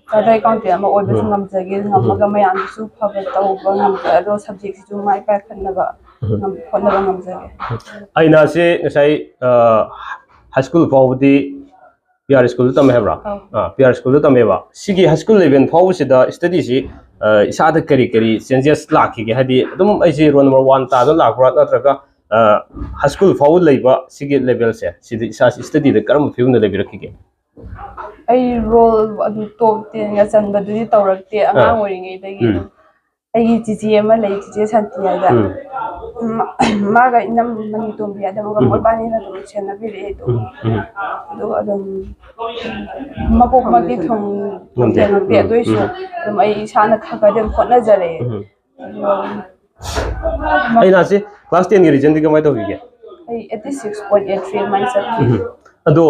ꯆꯥꯔꯇꯔ ꯑꯦꯀꯥꯎꯟꯇꯦꯟ ꯑꯃ ꯑꯣꯏꯕꯁꯨ ꯎꯝ. ꯉꯝꯖꯒꯦ, ꯉꯝꯃꯒ ꯃꯌꯥꯝꯒꯤꯁꯨ ꯐꯕ ꯇꯧꯕ ꯉꯝꯖꯒꯦ, ꯑꯗꯣ ꯁꯕꯖꯦꯛꯁꯤꯁꯨ ꯃꯥꯏ ꯄꯥꯛꯍꯟꯅꯕ ꯎꯝ. ꯉꯝ- ꯍꯣꯠꯅꯕ ꯉꯝꯖꯒꯦ꯫ ꯑꯩꯅꯁꯦ ꯉꯁꯥꯏ ꯍꯥꯏ ꯁ꯭ꯀꯨꯜ ꯐꯥꯎꯕꯗꯤ ꯄꯤ ꯑꯥꯔ ꯁ꯭ꯀꯨꯜꯗ ꯇꯝꯃꯦ ꯍꯥꯏꯕ꯭ꯔꯥ? ꯑꯧ. ꯑꯥ, ꯄꯤ ꯑꯥꯔ ꯁ꯭ꯀꯨꯜꯗ ꯇꯝꯃꯦꯕ꯫ ꯁꯤꯒꯤ ꯍꯥꯏ ꯁ꯭ꯀꯨꯜ ꯂꯦꯚꯦꯜ ꯐꯥꯎꯕꯁꯤꯗ ꯁ꯭ꯇꯗꯤꯁꯤ ꯏꯁꯥꯗ ꯀꯔꯤ ꯀꯔꯤ ꯆꯦꯟꯖꯦꯁ ꯂꯥꯛꯈꯤꯒꯦ? ꯍꯥꯏꯗꯤ ꯑꯗꯨꯝ ꯑꯩꯁꯦ ꯔꯣꯜ ꯅꯝꯕꯔ ꯋꯥꯟ ꯇꯥꯗ ꯂꯥꯛꯄ꯭ꯔꯥ, ꯅꯠꯇ꯭ꯔꯒ ꯍꯥꯏ ꯁ꯭ꯀꯨꯜ ꯐꯥꯎꯕ ꯂꯩꯕ ꯁꯤꯒꯤ ꯂꯦꯚꯦꯜꯁꯦ ꯁꯤꯗ ꯏꯁꯥꯁꯤ ꯁ꯭ꯇꯗꯤꯗ ꯀꯔꯝꯕ ꯐꯤꯕꯝꯗ ꯂꯩꯕꯤꯔꯛꯈꯤꯒꯦ? ꯑꯩ ꯔꯣꯜ ꯑꯗꯨ ꯇꯣꯞ ꯇꯦꯟꯒ ꯆꯟꯕꯗꯨꯗꯤ ꯇꯧꯔꯛꯇꯦ ꯑꯉꯥꯡ ꯑꯥ. ꯑꯣꯏꯔꯤꯉꯩꯗꯒꯤ꯫ ꯎꯝ. ꯑꯗꯨꯝ ꯑꯩꯒꯤ ꯆꯤꯆꯦ ꯑꯃ ꯂꯩ, ꯆꯤꯆꯦ ꯁꯥꯟꯇꯤ ꯍꯥꯏꯗ꯫ ꯎꯝ. ꯃꯥ- ꯃꯥꯒ ꯏꯅꯝ ꯃꯅꯤꯇꯣꯝꯕꯤ ꯍꯥꯏꯗ ꯑꯃꯒ ꯎꯝ. ꯃꯣꯏꯕꯥꯅꯤꯅ ꯑꯗꯨꯝ ꯁꯦꯟꯅꯕꯤꯔꯛꯑꯦ ꯑꯗꯨꯝ꯫ ꯎꯝ. ꯎꯝ. ꯑꯗꯨꯒ ꯑꯗꯨꯝ ꯃꯀꯣꯛꯃꯛꯇꯤ ꯊꯣꯡ ꯉꯝꯗꯦ. ꯊꯦꯡꯉꯛꯇꯦ꯫ ꯎꯝ. ꯑꯗꯨ ꯑꯣꯏꯁꯨ ꯎꯝ. ꯑꯗꯨꯝ ꯑꯩ ꯏꯁꯥꯅ ꯈꯔ ꯈꯔꯗꯤ ꯑꯗꯨꯝ ꯍꯣꯠꯅꯖꯔꯛꯑꯦ꯫ ꯎꯝ. ꯑꯗꯨꯒ ꯑꯩꯅ ꯁꯤ ꯀ꯭ꯂꯥꯁ ꯇꯦꯟꯒꯤ ꯔꯤꯖꯜꯗꯤ ꯀꯃꯥꯏꯅ ꯇꯧꯈꯤꯒꯦ? ꯑꯩ eighty six point eight three ꯑꯗꯨꯃꯥꯏꯅ ꯆꯠꯈꯤ꯫ ꯎꯝ. ꯑꯗꯣ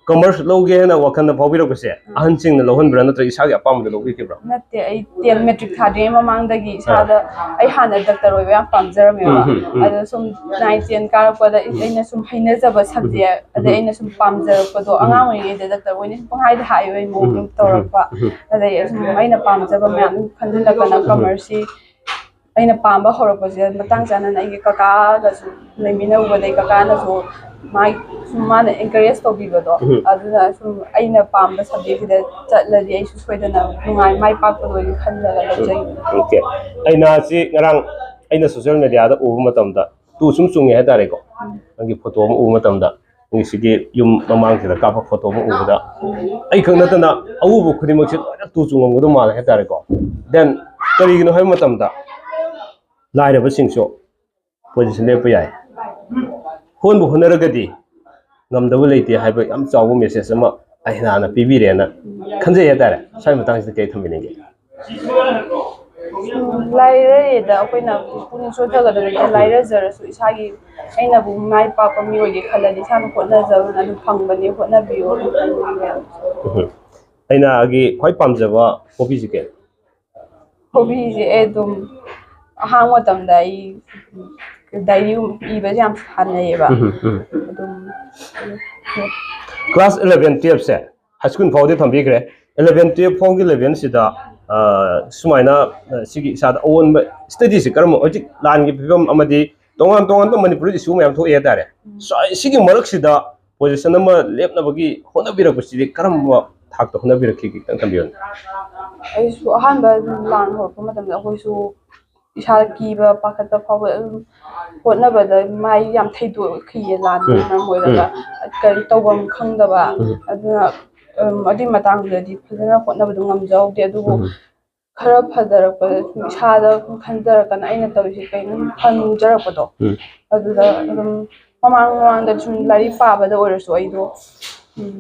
ꯀꯃꯔꯁ ꯂꯧꯒꯦ ꯍꯥꯏꯅ ꯋꯥꯈꯜꯗ ꯐꯥꯎꯕꯤꯔꯛꯄꯁꯦ ꯑꯍꯟꯁꯤꯡꯅ ꯂꯧꯍꯟꯕ꯭ꯔꯥ, ꯅꯠꯇ꯭ꯔꯒ ꯏꯁꯥꯒꯤ ꯑꯄꯥꯝꯕꯗ ꯂꯧꯕꯤꯈꯤꯕ꯭ꯔꯥ? ꯅꯠꯇꯦ, ꯑꯩ ꯇꯦꯟ ꯃꯦꯇ꯭ꯔꯤꯛ ꯊꯥꯗ꯭ꯔꯤꯉꯩ ꯃꯃꯥꯡꯗꯒꯤ ꯏꯁꯥꯗ ꯑꯩ ꯍꯥꯟꯅ ꯗꯥꯛꯇꯔ ꯑꯣꯏꯕ ꯌꯥꯝ ꯄꯥꯝꯖꯔꯝꯃꯦꯕ꯫ ꯎꯝ, ꯎꯝ, ꯎꯝ. ꯑꯗꯣ ꯁꯨꯝ ꯅꯥꯏꯟ ꯇꯦꯟ ꯀꯥꯔꯛꯄꯗ ꯑꯩ- ꯑꯩꯅ ꯁꯨꯝ ꯍꯩꯅꯖꯕ ꯁꯕꯖꯦꯛ ꯑꯗꯩ ꯑꯩꯅ ꯁꯨꯝ ꯄꯥꯝꯖꯔꯛꯄꯗꯣ ꯑꯉꯥꯡ ꯑꯣꯏꯔꯤꯉꯩꯗ ꯗꯥꯛꯇꯔ ꯑꯣꯏꯅꯤ ꯁꯨꯝ ꯄꯪꯍꯥꯏꯗ ꯍꯥꯏꯕꯒꯤ ꯃꯑꯣꯡꯗ ꯎꯝ, ꯇꯧꯔꯛꯄ꯫ ꯎꯝ. ꯑꯗꯩ ꯁꯨꯝ ꯑꯩꯅ ꯄꯥꯝꯖꯕ ꯃꯌꯥꯝ ꯈꯟꯖꯤꯜꯂꯛꯇꯅ ꯀꯃꯔꯁꯁꯤ ꯑꯩꯅ ꯄꯥꯝꯕ ꯍꯧꯔꯛꯄꯁꯦ ꯃꯇꯥꯡ ꯆꯥꯅꯅ ꯑꯩꯒꯤ ꯀꯀꯥꯒꯁꯨ ꯂꯩꯃꯤꯟꯅꯔꯨꯕꯗꯩ ꯀꯀꯥꯅꯁꯨ ꯃꯥꯏ ꯁꯨꯝ ꯃꯥꯅ ꯑꯦꯟꯀꯔꯦꯖ ꯇꯧꯕꯤꯕꯗꯣ ꯎꯝ. ꯑꯗꯨꯅ ꯁꯨꯝ ꯑꯩꯅ ꯄꯥꯝꯕ ꯁꯕꯖꯦꯛꯁꯤꯗ ꯆꯠꯂꯗꯤ ꯑꯩꯁꯨ ꯁꯣꯏꯗꯅ ꯅꯨꯡꯉꯥꯏ ꯃꯥꯏ ꯄꯥꯛꯄꯗꯣꯏꯅꯤ ꯈꯜꯂꯒ ꯂꯧꯖꯩ꯫ ꯑꯣꯀꯦ. ꯑꯩꯅ ꯁꯤ ꯉꯔꯥꯡ ꯑꯩꯅ ꯁꯣꯁꯤꯌꯦꯜ ꯃꯦꯗꯤꯌꯥꯗ ꯎꯕ ꯃꯇꯝꯗ ꯇꯨ ꯁꯨꯝ ꯆꯨꯡꯉꯦ ꯍꯥꯏꯇꯥꯔꯦꯀꯣ꯫ ꯅꯪꯒꯤ ꯐꯣꯇꯣ ꯑꯃ ꯎꯕ ꯃꯇꯝꯗ ꯅꯪꯒꯤ ꯁꯤꯒꯤ ꯌꯨꯝ ꯃꯃꯥꯡꯁꯤꯗ ꯀꯥꯞꯄ ꯐꯣꯇꯣ ꯑꯃ ꯎꯕꯗ ꯑꯩꯈꯛ ꯅꯠꯇꯅ ꯑꯎꯕ ꯈꯨꯗꯤꯡꯃꯛꯁꯦ ꯂꯣꯏꯅ ꯇꯨ ꯆꯨꯡꯉꯝꯒꯗꯧ ꯃꯥꯜꯂꯦ ꯍꯥꯏꯇꯥꯔꯦꯀꯣ꯫ ꯗꯦꯟ ꯀꯔꯤꯒꯤꯅꯣ ꯍꯥꯏꯕ ꯃꯇꯝꯗ ꯂꯥꯏꯔꯕꯁꯤꯡꯁꯨ ꯄꯣꯖꯤꯁꯟ ꯂꯦꯞꯄ ꯌꯥꯏ꯫ ꯍꯣꯠꯅꯕꯨ ꯍꯣꯠꯅꯔꯒꯗꯤ ꯉꯝꯗꯕ ꯂꯩꯇꯦ ꯍꯥꯏꯕ ꯌꯥꯝ ꯆꯥꯎꯕ ꯃꯦꯁꯦꯖ ꯑꯃ ꯑꯍꯤꯅꯥꯅ ꯄꯤꯕꯤꯔꯦꯅ ꯈꯟꯖꯩ ꯍꯥꯏꯇꯥꯔꯦ꯫ ꯁ꯭ꯋꯥꯏ ꯃꯇꯥꯡꯁꯤꯗ ꯀꯔꯤ ꯊꯝꯕꯤꯅꯤꯡꯒꯦ? ꯎꯝ, ꯂꯥꯏꯔꯔꯦꯗ꯫ ꯑꯩꯈꯣꯏꯅ ꯄꯨꯛꯅꯤꯡ ꯁꯣꯟꯊꯒꯗꯕꯅꯤ꯫ ꯂꯥꯏꯔꯖꯔꯁꯨ ꯏꯁꯥꯒꯤ, ꯑꯩꯅꯕꯨ ꯃꯥꯏ ꯄꯥꯛꯄ ꯃꯤ ꯑꯣꯏꯒꯦ ꯈꯜꯂꯗꯤ ꯏꯁꯥꯅ ꯍꯣꯠꯅꯖꯕꯅ ꯑꯗꯨꯝ ꯐꯪꯕꯅꯤ꯫ ꯍꯣꯠꯅꯕꯤꯌꯨ ꯑꯗꯨꯝ ꯍꯥꯏꯅꯤꯡꯉꯦ꯫ ꯎꯝ꯫ ꯑꯩꯅꯒꯤ ꯈ꯭ꯋꯥꯏ ꯄꯥꯝꯖꯕ ꯍꯣꯕꯤꯁꯤ ꯀꯩꯅꯣ? ꯍꯣꯕꯤꯁꯦ ꯑꯩ ꯑꯗꯨꯝ ꯑꯍꯥꯡꯕ ꯃꯇꯝꯗ ꯑꯩ ꯗꯥꯏꯔꯤ ꯏꯕꯁꯦ ꯌꯥꯝ ꯁꯥꯟꯅꯩꯌꯦꯕ꯫ ꯎꯝ, ꯎꯝ꯫ ꯑꯗꯨꯝ ꯀ꯭ꯂꯥꯁ ꯏꯂꯚꯦꯟ ꯇꯨꯌꯦꯜꯞꯁꯦ ꯍꯥꯏ ꯁ꯭ꯀꯨꯜ ꯐꯥꯎꯗꯤ ꯊꯝꯕꯤꯈ꯭ꯔꯦ꯫ ꯏꯂꯚꯦꯟ ꯇꯨꯌꯦꯜꯞ ꯐꯥꯎꯒꯤ ꯂꯦꯚꯦꯜꯁꯤꯗ, ꯑ, ꯁꯨꯃꯥꯏꯅ, ꯑ, ꯁꯤꯒꯤ ꯏꯁꯥꯗ ꯑꯑꯣꯟꯕ ꯁ꯭ꯇꯗꯤꯁꯤ ꯀꯔꯝꯕ, ꯍꯧꯖꯤꯛ ꯂꯥꯟꯒꯤ ꯐꯤꯕꯝ ꯑꯃꯗꯤ ꯇꯣꯉꯥꯟ ꯇꯣꯉꯥꯟꯕ ꯃꯅꯤꯄꯨꯔꯗ ꯏꯁꯨ ꯃꯌꯥꯝ ꯊꯣꯛꯑꯦ ꯍꯥꯏꯇꯥꯔꯦ꯫ ꯁ꯭ꯋꯥꯏ-, ꯁꯤꯒꯤ ꯃꯔꯛꯁꯤꯗ ꯄꯣꯖꯤꯁꯟ ꯑꯃ ꯂꯦꯞꯅꯕꯒꯤ ꯍꯣꯠꯅꯕꯤꯔꯛꯄꯁꯤꯗꯤ ꯀꯔꯝꯕ ꯊꯥꯛꯇ ꯍꯣꯠꯅꯕꯤꯔꯛꯈꯤꯒꯦ? ꯈꯤꯇꯪ ꯊꯝꯕꯤꯌꯨꯅꯦ꯫ ꯑꯩꯁꯨ ꯑꯍꯥꯟꯕ ꯂꯥꯟ ꯍꯧꯔꯛꯄ ꯃꯇꯝꯗ ꯑꯩꯈꯣꯏꯁꯨ ꯏꯁꯥꯗ ꯀꯤꯕ ꯄꯥꯈꯠꯄ ꯐꯥꯎꯕ ꯑꯗꯨꯝ ꯍꯣꯠꯅꯕꯗ ꯃꯥꯏ ꯌꯥꯝ ꯊꯩꯗꯣꯛꯈꯤꯌꯦ꯫ ꯂꯥꯟꯗꯨꯅ ꯎꯝ꯫ ꯃꯔꯝ ꯑꯣꯏꯔꯒ ꯀꯔꯤ ꯇꯧꯐꯝ ꯈꯪꯗꯕ꯫ ꯎꯝ꯫ ꯑꯗꯨꯅ, ꯎꯝ, ꯑꯗꯨꯏ ꯃꯇꯥꯡꯗꯨꯗꯗꯤ ꯐꯖꯅ ꯍꯣꯠꯅꯕꯗꯨ ꯉꯝꯖꯍꯧꯗꯦ꯫ ꯑꯗꯨꯕꯨ ꯎꯝ꯫ ꯈꯔ ꯐꯖꯔꯛꯄꯗ ꯏꯁꯥꯗ ꯈꯟꯖꯔꯛꯀꯅ ꯑꯩꯅ ꯇꯧꯔꯤꯁꯦ ꯀꯩꯅꯣ ꯈꯟꯖꯔꯛꯄꯗꯣ꯫ ꯎꯝ꯫ ꯑꯗꯨꯗ ꯑꯗꯨꯝ ꯃꯃꯥꯡ ꯃꯃꯥꯡꯗ ꯁꯨꯝ ꯂꯥꯏꯔꯤꯛ ꯄꯥꯕꯗ ꯑꯣꯏꯔꯁꯨ ꯑꯩꯗꯣ, ꯎꯝ,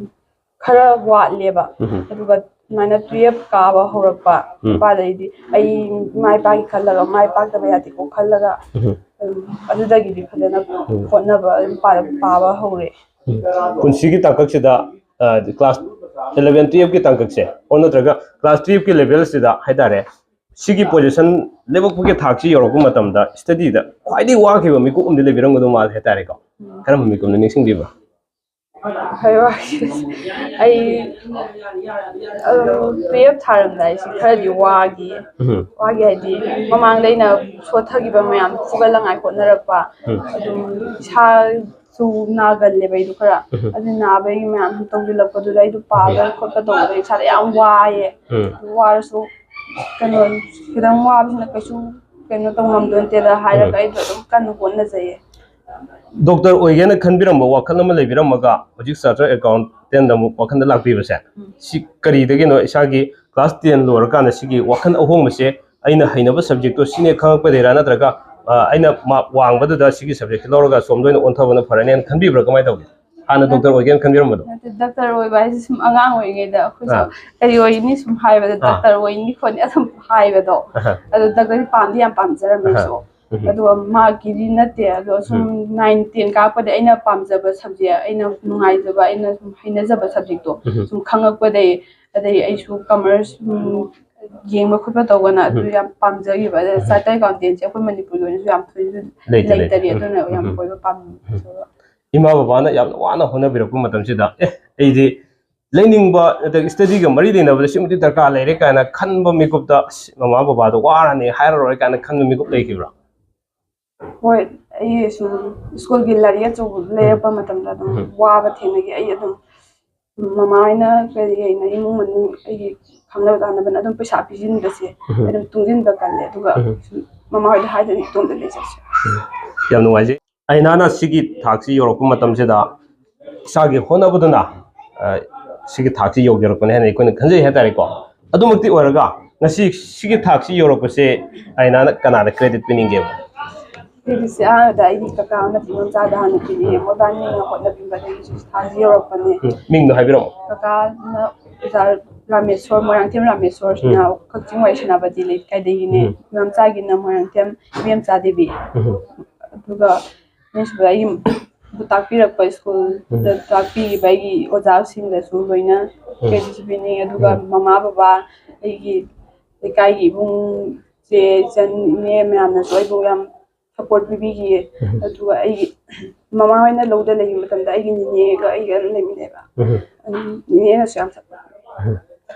ꯈꯔ ꯋꯥꯠꯂꯦꯕ꯫ ꯎꯝ꯫ ꯑꯗꯨꯒ ꯑꯗꯨꯃꯥꯏꯅ ꯇꯨꯌꯦꯜꯞ ꯀꯥꯕ ꯍꯧꯔꯛꯄ ꯎꯝ꯫ ꯅꯨꯄꯥꯗꯩꯗꯤ ꯑꯩ ꯏꯃꯥ ꯏꯄꯥꯒꯤ ꯈꯜꯂꯒ ꯃꯥꯏ ꯄꯥꯛꯇꯕ ꯌꯥꯗꯦꯀꯣ ꯈꯜꯂꯒ, ꯎꯝ꯫ ꯎꯝ, ꯑꯗꯨꯗꯒꯤꯗꯤ ꯐꯖꯅ ꯎꯝ꯫ ꯍꯣꯠꯅꯕ ꯑꯗꯨꯝ ꯄꯥ-, ꯄꯥꯕ ꯍꯧꯔꯦ꯫ ꯎꯝ꯫ ꯄꯨꯟꯁꯤꯒꯤ ꯇꯥꯡꯀꯛꯁꯤꯗ, ꯑ, ꯀ꯭ꯂꯥꯁ ꯏꯂꯚꯦꯟ ꯇꯨꯌꯦꯜꯞꯀꯤ ꯇꯥꯡꯀꯛꯁꯦ, ꯑꯣꯔ ꯅꯠꯇ꯭ꯔꯒ ꯀ꯭ꯂꯥꯁ ꯇꯨꯌꯦꯜꯞꯀꯤ ꯂꯦꯚꯦꯜꯁꯤꯗ ꯍꯥꯏꯇꯥꯔꯦ, ꯁꯤꯒꯤ ꯄꯣꯖꯤꯁꯟ ꯂꯦꯞꯄꯛꯄꯒꯤ ꯊꯥꯛꯁꯤ ꯌꯧꯔꯛꯄ ꯃꯇꯝꯗ ꯁ꯭ꯇꯗꯤꯗ ꯈ꯭ꯋꯥꯏꯗꯒꯤ ꯋꯥꯈꯤꯕ ꯃꯤꯀꯨꯞ ꯑꯃꯗꯤ ꯂꯩꯕꯤꯔꯝꯒꯗꯧ ꯃꯥꯜꯂꯦ ꯍꯥꯏꯇꯥꯔꯦꯀꯣ꯫ ꯀꯔꯝꯕ ꯃꯤꯀꯨꯞꯅ ꯅꯤꯡꯁꯤꯡꯕꯤꯕ? ꯍꯣꯏ, ꯋꯥꯈꯤ꯫ ꯑꯩ, ꯑꯗꯨꯝ, ꯇꯨꯌꯦꯜꯞ ꯊꯥꯔꯝꯗꯥꯏꯁꯤ ꯈꯔꯗꯤ ꯋꯥꯈꯤ꯫ ꯎꯝ꯫ ꯋꯥꯈꯤ ꯍꯥꯏꯗꯤ ꯃꯃꯥꯡꯗ ꯑꯩꯅ ꯁꯣꯠꯊꯈꯤꯕ ꯃꯌꯥꯝ ꯐꯨꯒꯠꯂꯉꯥꯏ ꯍꯣꯠꯅꯔꯛꯄ꯫ ꯎꯝ꯫ ꯑꯗꯨꯝ ꯏꯁꯥꯁꯨ ꯅꯥꯒꯜꯂꯦꯕ ꯑꯩꯗꯣ ꯈꯔ꯫ ꯎꯝ꯫ ꯑꯗꯨ ꯅꯥꯕꯒꯤ ꯃꯌꯥꯝ ꯇꯧꯁꯤꯜꯂꯛꯄꯗꯨꯗ ꯑꯩꯗꯣ ꯄꯥꯕ ꯈꯣꯠꯄ ꯇꯧꯕꯗ ꯏꯁꯥꯗ ꯌꯥꯝ ꯋꯥꯏꯌꯦ꯫ ꯎꯝ꯫ ꯋꯥꯔꯁꯨ ꯀꯩꯅꯣ, ꯈꯤꯇꯪ ꯋꯥꯕꯁꯤꯅ ꯀꯩꯁꯨ ꯀꯩꯅꯣ ꯇꯧ ꯉꯝꯗꯣꯏ ꯅꯠꯇꯦꯗ ꯍꯥꯏꯔꯒ ꯎꯝ꯫ ꯑꯩꯗꯣ ꯑꯗꯨꯝ ꯀꯟꯅ ꯍꯣꯠꯅꯖꯩꯌꯦ꯫ ꯗꯣꯛꯇꯔ ꯑꯣꯏꯒꯦꯅ ꯈꯟꯕꯤꯔꯝꯕ ꯋꯥꯈꯜ ꯑꯃ ꯂꯩꯕꯤꯔꯝꯃꯒ ꯍꯧꯖꯤꯛ ꯆꯥꯔꯇꯔ ꯑꯦꯀꯥꯎꯟꯇꯦꯟ ꯑꯃꯨꯛ ꯋꯥꯈꯜꯗ ꯂꯥꯛꯄꯤꯕꯁꯦ, ꯎꯝ꯫ ꯁꯤ ꯀꯔꯤꯗꯒꯤꯅꯣ? ꯏꯁꯥꯒꯤ ꯀ꯭ꯂꯥꯁ ꯇꯦꯟ ꯂꯣꯏꯔꯀꯥꯟꯗ ꯁꯤꯒꯤ ꯋꯥꯈꯜ ꯑꯍꯣꯡꯕꯁꯦ ꯑꯩꯅ ꯍꯩꯅꯕ ꯁꯕꯖꯦꯛꯇꯣ ꯁꯤꯅꯦ ꯈꯪꯉꯛꯄꯗꯩꯔꯥ, ꯅꯠꯇ꯭ꯔꯒ, ꯑ, ꯑꯩꯅ ꯃꯥꯔꯛ ꯋꯥꯡꯕꯗꯨꯗ ꯁꯤꯒꯤ ꯁꯕꯖꯦꯛꯁꯦ ꯂꯧꯔꯒ ꯑꯁꯣꯝꯗ ꯑꯣꯏꯅ ꯑꯣꯟꯊꯕꯅ ꯐꯔꯅꯦꯅ ꯈꯟꯕꯤꯕ꯭ꯔꯥ, ꯀꯃꯥꯏꯅ ꯇꯧꯒꯦ? ꯍꯥꯟꯅ ꯗꯣꯛꯇꯔ ꯑꯣꯏꯒꯦꯅ ꯈꯟꯕꯤꯔꯝꯕꯗꯣ? ꯅꯠꯇꯦ, ꯗꯣꯛꯇꯔ ꯑꯣꯏꯕ ꯍꯥꯏꯁꯦ ꯁꯨꯝ ꯑꯉꯥꯡ ꯑꯣꯏꯔꯤꯉꯩꯗ ꯑꯩꯈꯣꯏꯁꯨ ꯑꯥ꯫ ꯀꯔꯤ ꯑꯣꯏꯅꯤ ꯁꯨꯝ ꯍꯥꯏꯕꯗ ꯑꯥ꯫ ꯗꯣꯛꯇꯔ ꯑꯣꯏꯅꯤ ꯈꯣꯠꯅꯤ ꯑꯗꯨꯝ ꯍꯥꯏꯕꯗꯣ꯫ ꯑꯍ꯫ ꯑꯗꯣ ꯗꯣꯛꯇꯔꯁꯦ ꯄꯥꯝꯗꯤ ꯌꯥꯝ ꯄꯥꯝꯖꯔꯝꯃꯦ ꯑꯍ꯫ ꯑꯩꯁꯨ꯫ ꯎꯝ꯫ ꯑꯗꯨꯒ ꯃꯥꯒꯤꯗꯤ ꯅꯠꯇꯦ, ꯑꯗꯣ ꯁꯨꯝ ꯅꯥꯏꯟ ꯇꯦꯟ ꯀꯥꯔꯛꯄꯗ ꯑꯩꯅ ꯄꯥꯝꯖꯕ ꯁꯕꯖꯦꯛ, ꯑꯩꯅ ꯅꯨꯡꯉꯥꯏꯖꯕ, ꯑꯩꯅ ꯁꯨꯝ ꯍꯩꯅꯖꯕ ꯁꯕꯖꯦꯛꯇꯣ ꯎꯝ꯫ ꯁꯨꯝ ꯈꯪꯉꯛꯄꯗꯩ, ꯑꯗꯩ ꯑꯩꯁꯨ ꯀꯃꯔꯁ ꯌꯦꯡꯕ ꯈꯣꯠꯄ ꯇꯧꯕꯅ ꯑꯗꯨ ꯎꯝ꯫ ꯌꯥꯝ ꯄꯥꯝꯖꯈꯤꯕ꯫ ꯑꯗꯩ ꯎꯝ꯫ ꯆꯥꯔꯇꯔ ꯑꯦꯀꯥꯎꯟꯇꯦꯟꯁꯦ ꯑꯩꯈꯣꯏ ꯃꯅꯤꯄꯨꯔꯒꯤ ꯑꯣꯏꯅꯁꯨ ꯌꯥꯝ ꯊꯣꯏꯅꯁꯨ ꯂꯩꯇꯦ, ꯂꯩꯇꯔꯤ, ꯂꯩꯇꯦ꯫ ꯑꯗꯨꯅ ꯌꯥꯝ ꯎꯝ꯫ ꯀꯣꯏꯕ ꯄꯥꯝꯃꯤ꯫ ꯏꯃꯥ ꯕꯕꯥꯅ ꯌꯥꯝꯅ ꯋꯥꯅ ꯍꯣꯠꯅꯕꯤꯔꯛꯄ ꯃꯇꯝꯁꯤꯗ, "ꯑꯦ, ꯑꯩꯗꯤ ꯂꯩꯅꯤꯡꯕ, ꯅꯠꯇ꯭ꯔꯒ ꯁ꯭ꯇꯗꯤꯒ ꯃꯔꯤ ꯂꯩꯅꯕꯗ ꯁꯤꯃꯗꯤ ꯗꯔꯀꯥꯔ ꯂꯩꯔꯦ" ꯀꯥꯏꯅ ꯈꯟꯕ ꯃꯤꯀꯨꯞꯇ, "ꯑꯁ, ꯃꯃꯥ ꯕꯕꯥꯗꯣ ꯋꯥꯔꯅꯤ, ꯍꯥꯏꯔꯔꯣꯏ" ꯀꯥꯏꯅ ꯈꯟꯕ ꯃꯤꯀꯨꯞ ꯂꯩꯈꯤꯕ꯭ꯔꯥ? ꯍꯣꯏ, ꯑꯩ ꯁꯨꯝ ꯁ꯭ꯀꯨꯜꯒꯤ ꯂꯥꯏꯔꯤꯛ ꯑꯆꯧꯕꯗꯨ ꯂꯩꯔꯛꯄ ꯃꯇꯝꯗ ꯑꯗꯨꯝ ꯎꯝ꯫ ꯋꯥꯕ ꯊꯦꯡꯅꯈꯤ꯫ ꯑꯩ ꯑꯗꯨꯝ ꯃꯃꯥ ꯍꯣꯏꯅ ꯀꯔꯤ ꯍꯥꯏꯅ ꯏꯃꯨꯡ ꯃꯅꯨꯡ ꯑꯩꯒꯤ ꯈꯪꯅꯕ ꯆꯥꯅꯕꯅ ꯑꯗꯨꯝ ꯄꯩꯁꯥ ꯄꯤꯁꯤꯟꯕꯁꯦ ꯎꯝ꯫ ꯑꯗꯨꯝ ꯇꯨꯡꯁꯤꯟꯕ ꯀꯜꯂꯦ꯫ ꯑꯗꯨꯒ ꯎꯝ꯫ ꯁꯨꯝ ꯃꯃꯥ ꯍꯣꯏꯗ ꯍꯥꯏꯗꯅ ꯏꯇꯣꯝꯇ ꯂꯩꯖꯔꯁꯨ꯫ ꯌꯥꯝ ꯅꯨꯡꯉꯥꯏꯖꯩ꯫ ꯑꯩꯅꯥꯅ ꯁꯤꯒꯤ ꯊꯥꯛꯁꯤ ꯌꯧꯔꯛꯄ ꯃꯇꯝꯁꯤꯗ ꯏꯁꯥꯒꯤ ꯍꯣꯠꯅꯕꯗꯨꯅ, ꯑ, ꯁꯤꯒꯤ ꯊꯥꯛꯁꯤ ꯌꯧꯖꯔꯛꯄꯅꯦ ꯍꯥꯏꯅ ꯑꯩꯈꯣꯏꯅ ꯈꯟꯖꯩ ꯍꯥꯏꯇꯥꯔꯦꯀꯣ꯫ ꯑꯗꯨꯃꯛꯇꯤ ꯑꯣꯏꯔꯒ ꯉꯁꯤ ꯁꯤꯒꯤ ꯊꯥꯛꯁꯤ ꯌꯧꯔꯛꯄꯁꯦ ꯑꯩꯅꯥꯅ ꯀꯅꯥꯗ ꯀ꯭ꯔꯦꯗꯤꯠ ꯄꯤꯅꯤꯡꯒꯦꯕ? ꯀ꯭ꯔꯦꯗꯤꯠꯁꯦ ꯑꯍꯥꯟꯕꯗ ꯑꯩꯒꯤ ꯀꯀꯥ ꯑꯃꯗꯤ ꯏꯗꯣꯝꯆꯥꯗ ꯍꯥꯟꯅ ꯄꯤꯅꯤꯡꯉꯦ꯫ ꯃꯣꯏꯕꯥꯅꯤꯅ ꯍꯣꯠꯅꯕꯤꯕꯗꯒꯤꯁꯨ ꯊꯥꯛꯁꯤ ꯌꯧꯔꯛꯄꯅꯦ꯫ ꯎꯝ, ꯃꯤꯡꯗꯣ ꯍꯥꯏꯕꯤꯔꯛꯑꯣ꯫ ꯀꯀꯥꯅ ꯑꯣꯖꯥ ꯔꯥꯃꯦꯁꯣꯔ, ꯃꯣꯏꯔꯥꯡꯊꯦꯝ ꯔꯥꯃꯦꯁꯣꯔꯁꯤꯅ ꯎꯝ꯫ ꯀꯛꯆꯤꯡ ꯋꯥꯏ ꯁꯦꯅꯥꯄꯇꯤ ꯂꯩꯀꯥꯏꯗꯒꯤꯅꯦ꯫ ꯎꯝ꯫ ꯏꯗꯣꯝꯆꯥꯒꯤꯅ ꯃꯣꯏꯔꯥꯡꯊꯦꯝ ꯏꯕꯦꯝꯆꯥ ꯗꯦꯕꯤ꯫ ꯎꯝ꯫ ꯑꯗꯨꯒ ꯑꯅꯤꯁꯨꯕꯗ ꯑꯩꯒꯤ ꯇꯥꯛꯄꯤꯔꯛꯄ ꯁ꯭ꯀꯨꯜꯗ ꯇꯥꯛꯄꯤꯔꯤꯕ ꯑꯩꯒꯤ ꯑꯣꯖꯥꯁꯤꯡꯗꯁꯨ ꯂꯣꯏꯅ ꯎꯝ꯫ ꯀ꯭ꯔꯦꯗꯤꯠꯁꯨ ꯄꯤꯅꯤꯡꯉꯤ꯫ ꯑꯗꯨꯒ ꯎꯝ꯫ ꯃꯃꯥ ꯕꯕꯥ, ꯑꯩꯒꯤ ꯂꯩꯀꯥꯏꯒꯤ ꯏꯕꯨꯡ, ꯏꯆꯦ, ꯏꯆꯟ, ꯏꯅꯦ ꯃꯌꯥꯝꯅꯁꯨ ꯑꯩꯕꯨ ꯌꯥꯝ ꯁꯞꯄꯣꯔꯠ ꯄꯤꯕꯤꯈꯤꯌꯦ꯫ ꯎꯝ꯫ ꯑꯗꯨꯒ ꯑꯩꯒꯤ ꯃꯃꯥ ꯍꯣꯏꯅ ꯂꯧꯗ ꯂꯩꯕ ꯃꯇꯝꯗ ꯑꯩꯒꯤ ꯅꯤꯅꯦꯒ ꯑꯩꯒ ꯑꯗꯨꯝ ꯂꯩꯃꯤꯟꯅꯩꯕ꯫ ꯎꯝ꯫ ꯑꯗꯨꯝ ꯅꯤꯅꯦꯅꯁꯨ ꯌꯥꯝ ꯁꯞꯄꯣꯔꯠ ꯄꯤꯕꯤ꯫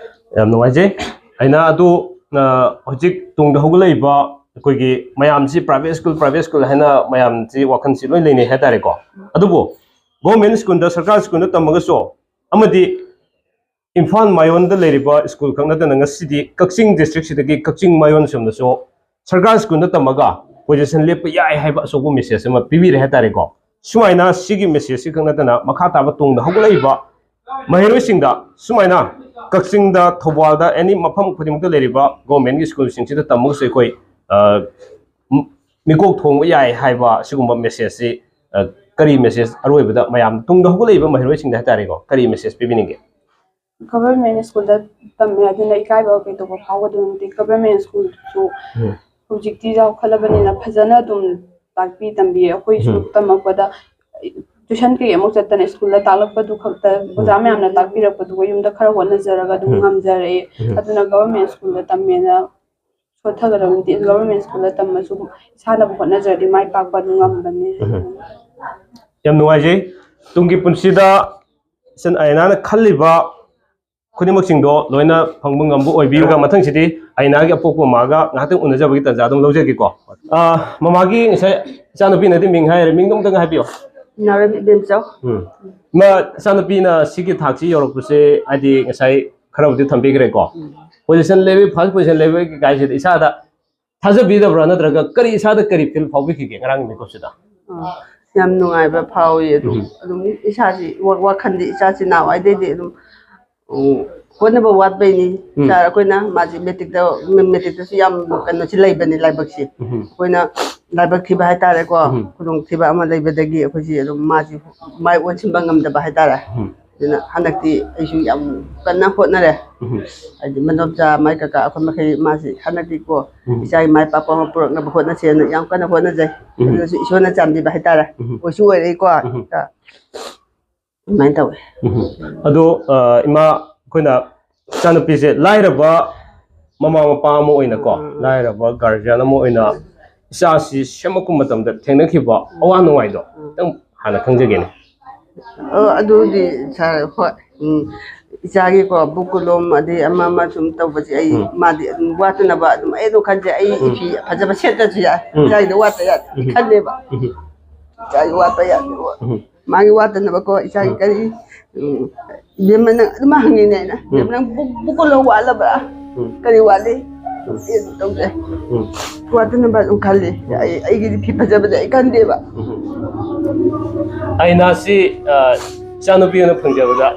ꯌꯥꯝ ꯅꯨꯡꯉꯥꯏꯖꯩ꯫ ꯑꯩꯅ ꯑꯗꯨ, ꯑ, ꯍꯧꯖꯤꯛ ꯇꯨꯡꯗ ꯍꯧꯒꯠꯂꯛꯏꯕ ꯑꯩꯈꯣꯏꯒꯤ ꯃꯌꯥꯝꯁꯤ private school, private school ꯍꯥꯏꯅ ꯃꯌꯥꯝꯁꯤ ꯋꯥꯈꯜꯁꯤ ꯂꯣꯏ ꯂꯩꯅꯩ ꯍꯥꯏꯇꯥꯔꯦꯀꯣ꯫ ꯑꯗꯨꯕꯨ government ꯁ꯭ꯀꯨꯜꯗ, ꯁꯔꯀꯥꯔ ꯁ꯭ꯀꯨꯜꯗ ꯇꯝꯃꯒꯁꯨ, ꯑꯃꯗꯤ ꯏꯝꯐꯥꯜ ꯃꯌꯣꯟꯗ ꯂꯩꯔꯤꯕ ꯁ꯭ꯀꯨꯜ ꯈꯛ ꯅꯠꯇꯅ ꯉꯁꯤꯗꯤ ꯀꯛꯆꯤꯡ ꯗꯤꯁꯇ꯭ꯔꯤꯛꯁꯤꯗꯒꯤ ꯀꯛꯆꯤꯡ ꯃꯌꯣꯟ ꯁꯣꯝꯗꯁꯨ ꯁꯔꯀꯥꯔ ꯁ꯭ꯀꯨꯜꯗ ꯇꯝꯃꯒ ꯄꯣꯖꯤꯁꯟ ꯂꯦꯞꯄ ꯌꯥꯏ ꯍꯥꯏꯕ ꯑꯆꯧꯕ ꯃꯦꯁꯦꯖ ꯑꯃ ꯄꯤꯕꯤꯔꯦ ꯍꯥꯏꯇꯥꯔꯦꯀꯣ꯫ ꯁꯨꯃꯥꯏꯅ ꯁꯤꯒꯤ ꯃꯦꯁꯦꯖꯁꯤ ꯈꯛ ꯅꯠꯇꯅ ꯃꯈꯥ ꯇꯥꯕ ꯇꯨꯡꯗ ꯍꯧꯒꯠꯂꯛꯏꯕ ꯃꯍꯩꯔꯣꯏꯁꯤꯡꯗ ꯁꯨꯃꯥꯏꯅ ꯀꯛꯆꯤꯡꯗ, ꯊꯧꯕꯥꯜꯗ, ꯑꯦꯅꯤ ꯃꯐꯝ ꯈꯨꯗꯤꯡꯃꯛꯇ ꯂꯩꯔꯤꯕ ꯒꯣꯔꯃꯦꯟꯒꯤ ꯁ꯭ꯀꯨꯜꯁꯤꯡꯁꯤꯗ ꯇꯝꯃꯒꯁꯨ ꯑꯩꯈꯣꯏ, ꯑ, ꯃ-, ꯃꯤꯀꯣꯛ ꯊꯣꯡꯕ ꯌꯥꯏ ꯍꯥꯏꯕ ꯑꯁꯤꯒꯨꯝꯕ ꯃꯦꯁꯦꯖꯁꯤ, ꯑ, ꯀꯔꯤ ꯃꯦꯁꯦꯖ ꯑꯔꯣꯏꯕꯗ ꯃꯌꯥꯝ ꯇꯨꯡꯗ ꯍꯧꯒꯠꯂꯛꯏꯕ ꯃꯍꯩꯔꯣꯏꯁꯤꯡꯗ ꯍꯥꯏꯇꯥꯔꯦꯀꯣ, ꯀꯔꯤ ꯃꯦꯁꯦꯖ ꯄꯤꯕꯤꯅꯤꯡꯒꯦ? ꯒꯚꯔꯟꯃꯦꯟ ꯁ꯭ꯀꯨꯜꯗ ꯇꯝꯃꯦ ꯑꯗꯨꯅ ꯏꯀꯥꯏꯕ ꯀꯩꯗꯧꯕ ꯐꯥꯎꯒꯗꯕ ꯅꯠꯇꯦ꯫ ꯒꯚꯔꯟꯃꯦꯟ ꯁ꯭ꯀꯨꯜꯁꯨ ꯎꯝ꯫ ꯍꯧꯖꯤꯛꯇꯤ ꯆꯥꯎꯈꯠꯂꯕꯅꯤꯅ ꯐꯖꯅ ꯑꯗꯨꯝ ꯇꯥꯛꯄꯤ ꯇꯝꯕꯤ꯫ ꯑꯩꯈꯣꯏꯁꯨ ꯎꯝ꯫ ꯇꯝꯃꯛꯄꯗ ꯇ꯭ꯌꯨꯁꯟ ꯀꯩ ꯑꯃꯨꯛ ꯆꯠꯇꯅ ꯁ꯭ꯀꯨꯜꯗ ꯇꯥꯛꯂꯛꯄꯗꯨ ꯈꯛꯇ ꯑꯣꯖꯥ ꯃꯌꯥꯝꯅ ꯇꯥꯛꯄꯤꯔꯛꯄꯗꯨꯒ ꯌꯨꯝꯗ ꯈꯔ ꯍꯣꯠꯅꯖꯔꯒ ꯑꯗꯨꯝ ꯎꯝ꯫ ꯉꯝꯖꯔꯛꯑꯦ꯫ ꯎꯝ꯫ ꯑꯗꯨꯅ ꯒꯚꯔꯟꯃꯦꯟ ꯁ꯭ꯀꯨꯜꯗ ꯇꯝꯃꯦꯅ ꯁꯣꯠꯊꯒꯗꯕ ꯅꯠꯇꯦ꯫ ꯒꯚꯔꯟꯃꯦꯟ ꯁ꯭ꯀꯨꯜꯗ ꯇꯝꯃꯁꯨ ꯏꯁꯥꯅꯕꯨ ꯍꯣꯠꯅꯖꯔꯗꯤ ꯃꯥꯏ ꯄꯥꯛꯄ ꯑꯗꯨꯝ ꯉꯝꯕꯅꯤ꯫ ꯎꯝ꯫ ꯌꯥꯝ ꯅꯨꯡꯉꯥꯏꯖꯩ꯫ ꯇꯨꯡꯒꯤ ꯄꯨꯟꯁꯤꯗ ꯏꯆꯟ ꯑꯌꯅꯥꯅ ꯈꯜꯂꯤꯕ ꯈꯨꯗꯤꯡꯃꯛꯁꯤꯡꯗꯣ ꯂꯣꯏꯅ ꯐꯪꯕ ꯉꯝꯕ ꯑꯣꯏꯕꯤꯔꯒ, ꯃꯊꯪꯁꯤꯗꯤ ꯑꯌꯅꯥꯒꯤ ꯑꯄꯣꯛꯄ ꯃꯃꯥꯒ ꯉꯥꯏꯍꯥꯛꯇꯪ ꯎꯅꯖꯕꯒꯤ ꯇꯥꯟꯖꯥ ꯑꯗꯨꯝ ꯂꯧꯖꯒꯦꯀꯣ꯫ ꯑꯥ, ꯃꯃꯥꯒꯤ ꯉꯁꯥꯏ ꯏꯆꯥꯅꯨꯄꯤꯅꯗꯤ ꯃꯤꯡ ꯍꯥꯏꯔꯦ, ꯃꯤꯡꯗꯣ ꯑꯝꯇꯪ ꯍꯥꯏꯕꯤꯌꯣ꯫ ꯅꯥꯎꯔꯦꯝ ꯏꯕꯦꯝꯆꯧ꯫ ꯎꯝ꯫ ꯏꯃꯥ, ꯏꯆꯥꯅꯨꯄꯤꯅ ꯁꯤꯒꯤ ꯊꯥꯛꯁꯤ ꯌꯧꯔꯛꯄꯁꯦ, ꯍꯥꯏꯗꯤ ꯉꯁꯥꯏ ꯈꯔꯕꯨꯗꯤ ꯊꯝꯕꯤꯈ꯭ꯔꯦꯀꯣ꯫ ꯎꯝ꯫ ꯄꯣꯖꯤꯁꯟ ꯂꯦꯞꯄꯤ, ꯐꯥꯔꯁ ꯄꯣꯖꯤꯁꯟ ꯂꯦꯞꯄꯤ ꯀꯥꯏꯁꯤꯗ ꯏꯁꯥꯗ ꯊꯥꯖꯕꯤꯗꯕ꯭ꯔꯥ, ꯅꯠꯇ꯭ꯔꯒ ꯀꯔꯤ, ꯏꯁꯥꯗ ꯀꯔꯤ ꯐꯤꯜ ꯐꯥꯎꯕꯤꯈꯤꯒꯦ ꯉꯔꯥꯡꯒꯤ ꯃꯤꯀꯨꯞꯁꯤꯗ? ꯑꯥ, ꯌꯥꯝ ꯅꯨꯡꯉꯥꯏꯕ ꯐꯥꯎꯏ꯫ ꯑꯗꯨꯝ ꯎꯝ꯫ ꯑꯗꯨꯝ ꯏꯁꯥꯁꯤ ꯋꯥ- ꯋꯥꯈꯜꯗꯤ ꯏꯆꯥꯁꯤ ꯅꯍꯥꯟꯋꯥꯏꯗꯩꯗꯤ ꯑꯗꯨꯝ, ꯎꯝ, ꯍꯣꯠꯅꯕ ꯋꯥꯠꯄꯩꯅꯤ꯫ ꯎꯝ꯫ ꯁꯥꯔ, ꯑꯩꯈꯣꯏꯅ ꯃꯥꯁꯤ ꯃꯦꯇ꯭ꯔꯤꯛꯇ ꯃꯦꯇ꯭ꯔꯤꯛꯇꯁꯨ ꯌꯥꯝ ꯀꯩꯅꯣꯁꯤ ꯂꯩꯕꯅꯤ, ꯂꯥꯏꯕꯛꯁꯤ꯫ ꯎꯝ꯫ ꯑꯩꯈꯣꯏꯅ ꯂꯥꯏꯕꯛ ꯊꯤꯕ ꯍꯥꯏꯇꯥꯔꯦꯀꯣ, ꯎꯝ꯫ ꯈꯨꯗꯣꯡꯊꯤꯕ ꯑꯃ ꯂꯩꯕꯗꯒꯤ ꯑꯩꯈꯣꯏꯁꯤ ꯑꯗꯨꯝ ꯃꯥꯁꯤ ꯃꯥꯏ ꯑꯣꯟꯁꯤꯟꯕ ꯉꯝꯗꯕ ꯍꯥꯏꯇꯥꯔꯦ꯫ ꯎꯝ꯫ ꯑꯗꯨꯅ ꯍꯟꯗꯛꯇꯤ ꯑꯩꯁꯨ ꯌꯥꯝ ꯀꯟꯅ ꯍꯣꯠꯅꯔꯦ꯫ ꯎꯝ꯫ ꯍꯥꯏꯗꯤ ꯃꯗꯣꯝꯆꯥ ꯃꯥꯏ ꯀꯀꯥ ꯑꯩꯈꯣꯏ ꯃꯈꯩ ꯃꯥꯁꯤ ꯍꯟꯗꯛꯇꯤꯀꯣ ꯎꯝ꯫ ꯏꯆꯥꯒꯤ ꯃꯥꯏ ꯄꯥꯛꯄ ꯑꯃ ꯄꯨꯔꯛꯅꯕ ꯍꯣꯠꯅꯁꯦꯅ ꯌꯥꯝ ꯀꯟꯅ ꯍꯣꯠꯅꯖꯩ꯫ ꯎꯝ꯫ ꯑꯗꯨꯅꯁꯨ ꯏꯁꯣꯔꯅ ꯆꯥꯟꯕꯤꯕ ꯍꯥꯏꯇꯥꯔꯦ꯫ ꯎꯝ꯫ ꯑꯣꯏꯁꯨ ꯑꯣꯏꯔꯛꯏꯀꯣ꯫ ꯎꯝ꯫ ꯑꯗꯨꯃꯥꯏꯅ ꯇꯧꯋꯦ꯫ ꯎꯝ꯫ ꯑꯗꯣ, ꯑ, ꯏꯃꯥ, ꯑꯩꯈꯣꯏꯅ ꯏꯆꯥꯅꯨꯄꯤꯁꯦ ꯂꯥꯏꯔꯕ ꯃꯃꯥ ꯃꯄꯥ ꯑꯃ ꯑꯣꯏꯅꯀꯣ, ꯎꯝ, ꯎꯝ, ꯎꯝ꯫ ꯂꯥꯏꯔꯕ ꯒꯥꯔꯖꯤꯌꯥꯟ ꯑꯃ ꯑꯣꯏꯅ ꯏꯆꯥꯁꯤ ꯁꯦꯝꯃꯛꯄ ꯃꯇꯝꯗ ꯊꯦꯡꯅꯈꯤꯕ ꯑꯋꯥ ꯅꯨꯡꯉꯥꯏꯗꯣ ꯈꯤꯇꯪ ꯍꯥꯟꯅ ꯈꯪꯖꯒꯦꯅꯦ꯫ ꯑꯣ, ꯑꯗꯨꯗꯤ ꯁꯥꯔ, ꯍꯣꯏ꯫ ꯎꯝ, ꯏꯆꯥꯒꯤꯀꯣ ꯕꯨꯛ ꯀꯣꯂꯣꯝ ꯑꯗꯩ ꯑꯃ ꯑꯃ ꯁꯨꯝ ꯇꯧꯕꯁꯦ ꯑꯩ, ꯎꯝ꯫ ꯃꯥꯗꯤ ꯑꯗꯨꯝ ꯋꯥꯠꯇꯅꯕ ꯑꯗꯨꯝ ꯑꯩ ꯑꯗꯨꯝ ꯈꯟꯖꯩ꯫ ꯑꯩ ꯎꯝ꯫ ꯐꯤ ꯐꯖꯕ ꯁꯦꯠꯇ꯭ꯔꯁꯨ ꯌꯥꯏ꯫ ꯎꯝ꯫ ꯏꯆꯥꯒꯤꯗ ꯋꯥꯠꯇ ꯌꯥꯗꯦ ꯎꯝ꯫ ꯈꯜꯂꯦꯕ꯫ ꯎꯝ꯫ ꯏꯆꯥꯒꯤ ꯋꯥꯠꯄ ꯌꯥꯗꯦꯕ꯫ ꯎꯝ꯫ ꯃꯥꯒꯤ ꯋꯥꯠꯇꯅꯕꯀꯣ ꯏꯆꯥꯒꯤ ꯎꯝ꯫ ꯀꯔꯤ, ꯎꯝ, ꯏꯕꯦꯝꯃ ꯅꯪ ꯑꯗꯨꯝ ꯍꯪꯉꯤꯅꯦ ꯑꯩꯅ꯫ ꯏꯕꯦꯝꯃ ꯅꯪ ꯕꯨꯛ, ꯕꯨꯛ ꯀꯣꯂꯣꯝ ꯋꯥꯠꯂꯕ꯭ꯔꯥ? ꯎꯝ꯫ ꯀꯔꯤ ꯋꯥꯠꯂꯤ? ꯎꯝ꯫ ꯑꯩ ꯑꯗꯨꯝ ꯇꯧꯖꯩ꯫ ꯎꯝ꯫ ꯋꯥꯠꯇꯅꯕ ꯑꯗꯨꯝ ꯈꯜꯂꯤ꯫ ꯑꯩ, ꯑꯩꯒꯤꯗꯤ ꯐꯤ ꯐꯖꯕꯗꯤ ꯑꯩ ꯈꯟꯗꯦꯕ꯫ ꯎꯝ꯫ ꯑꯩꯅ ꯁꯤ, ꯑ, ꯏꯆꯥꯅꯨꯄꯤ ꯑꯣꯏꯅ ꯐꯪꯖꯕꯗ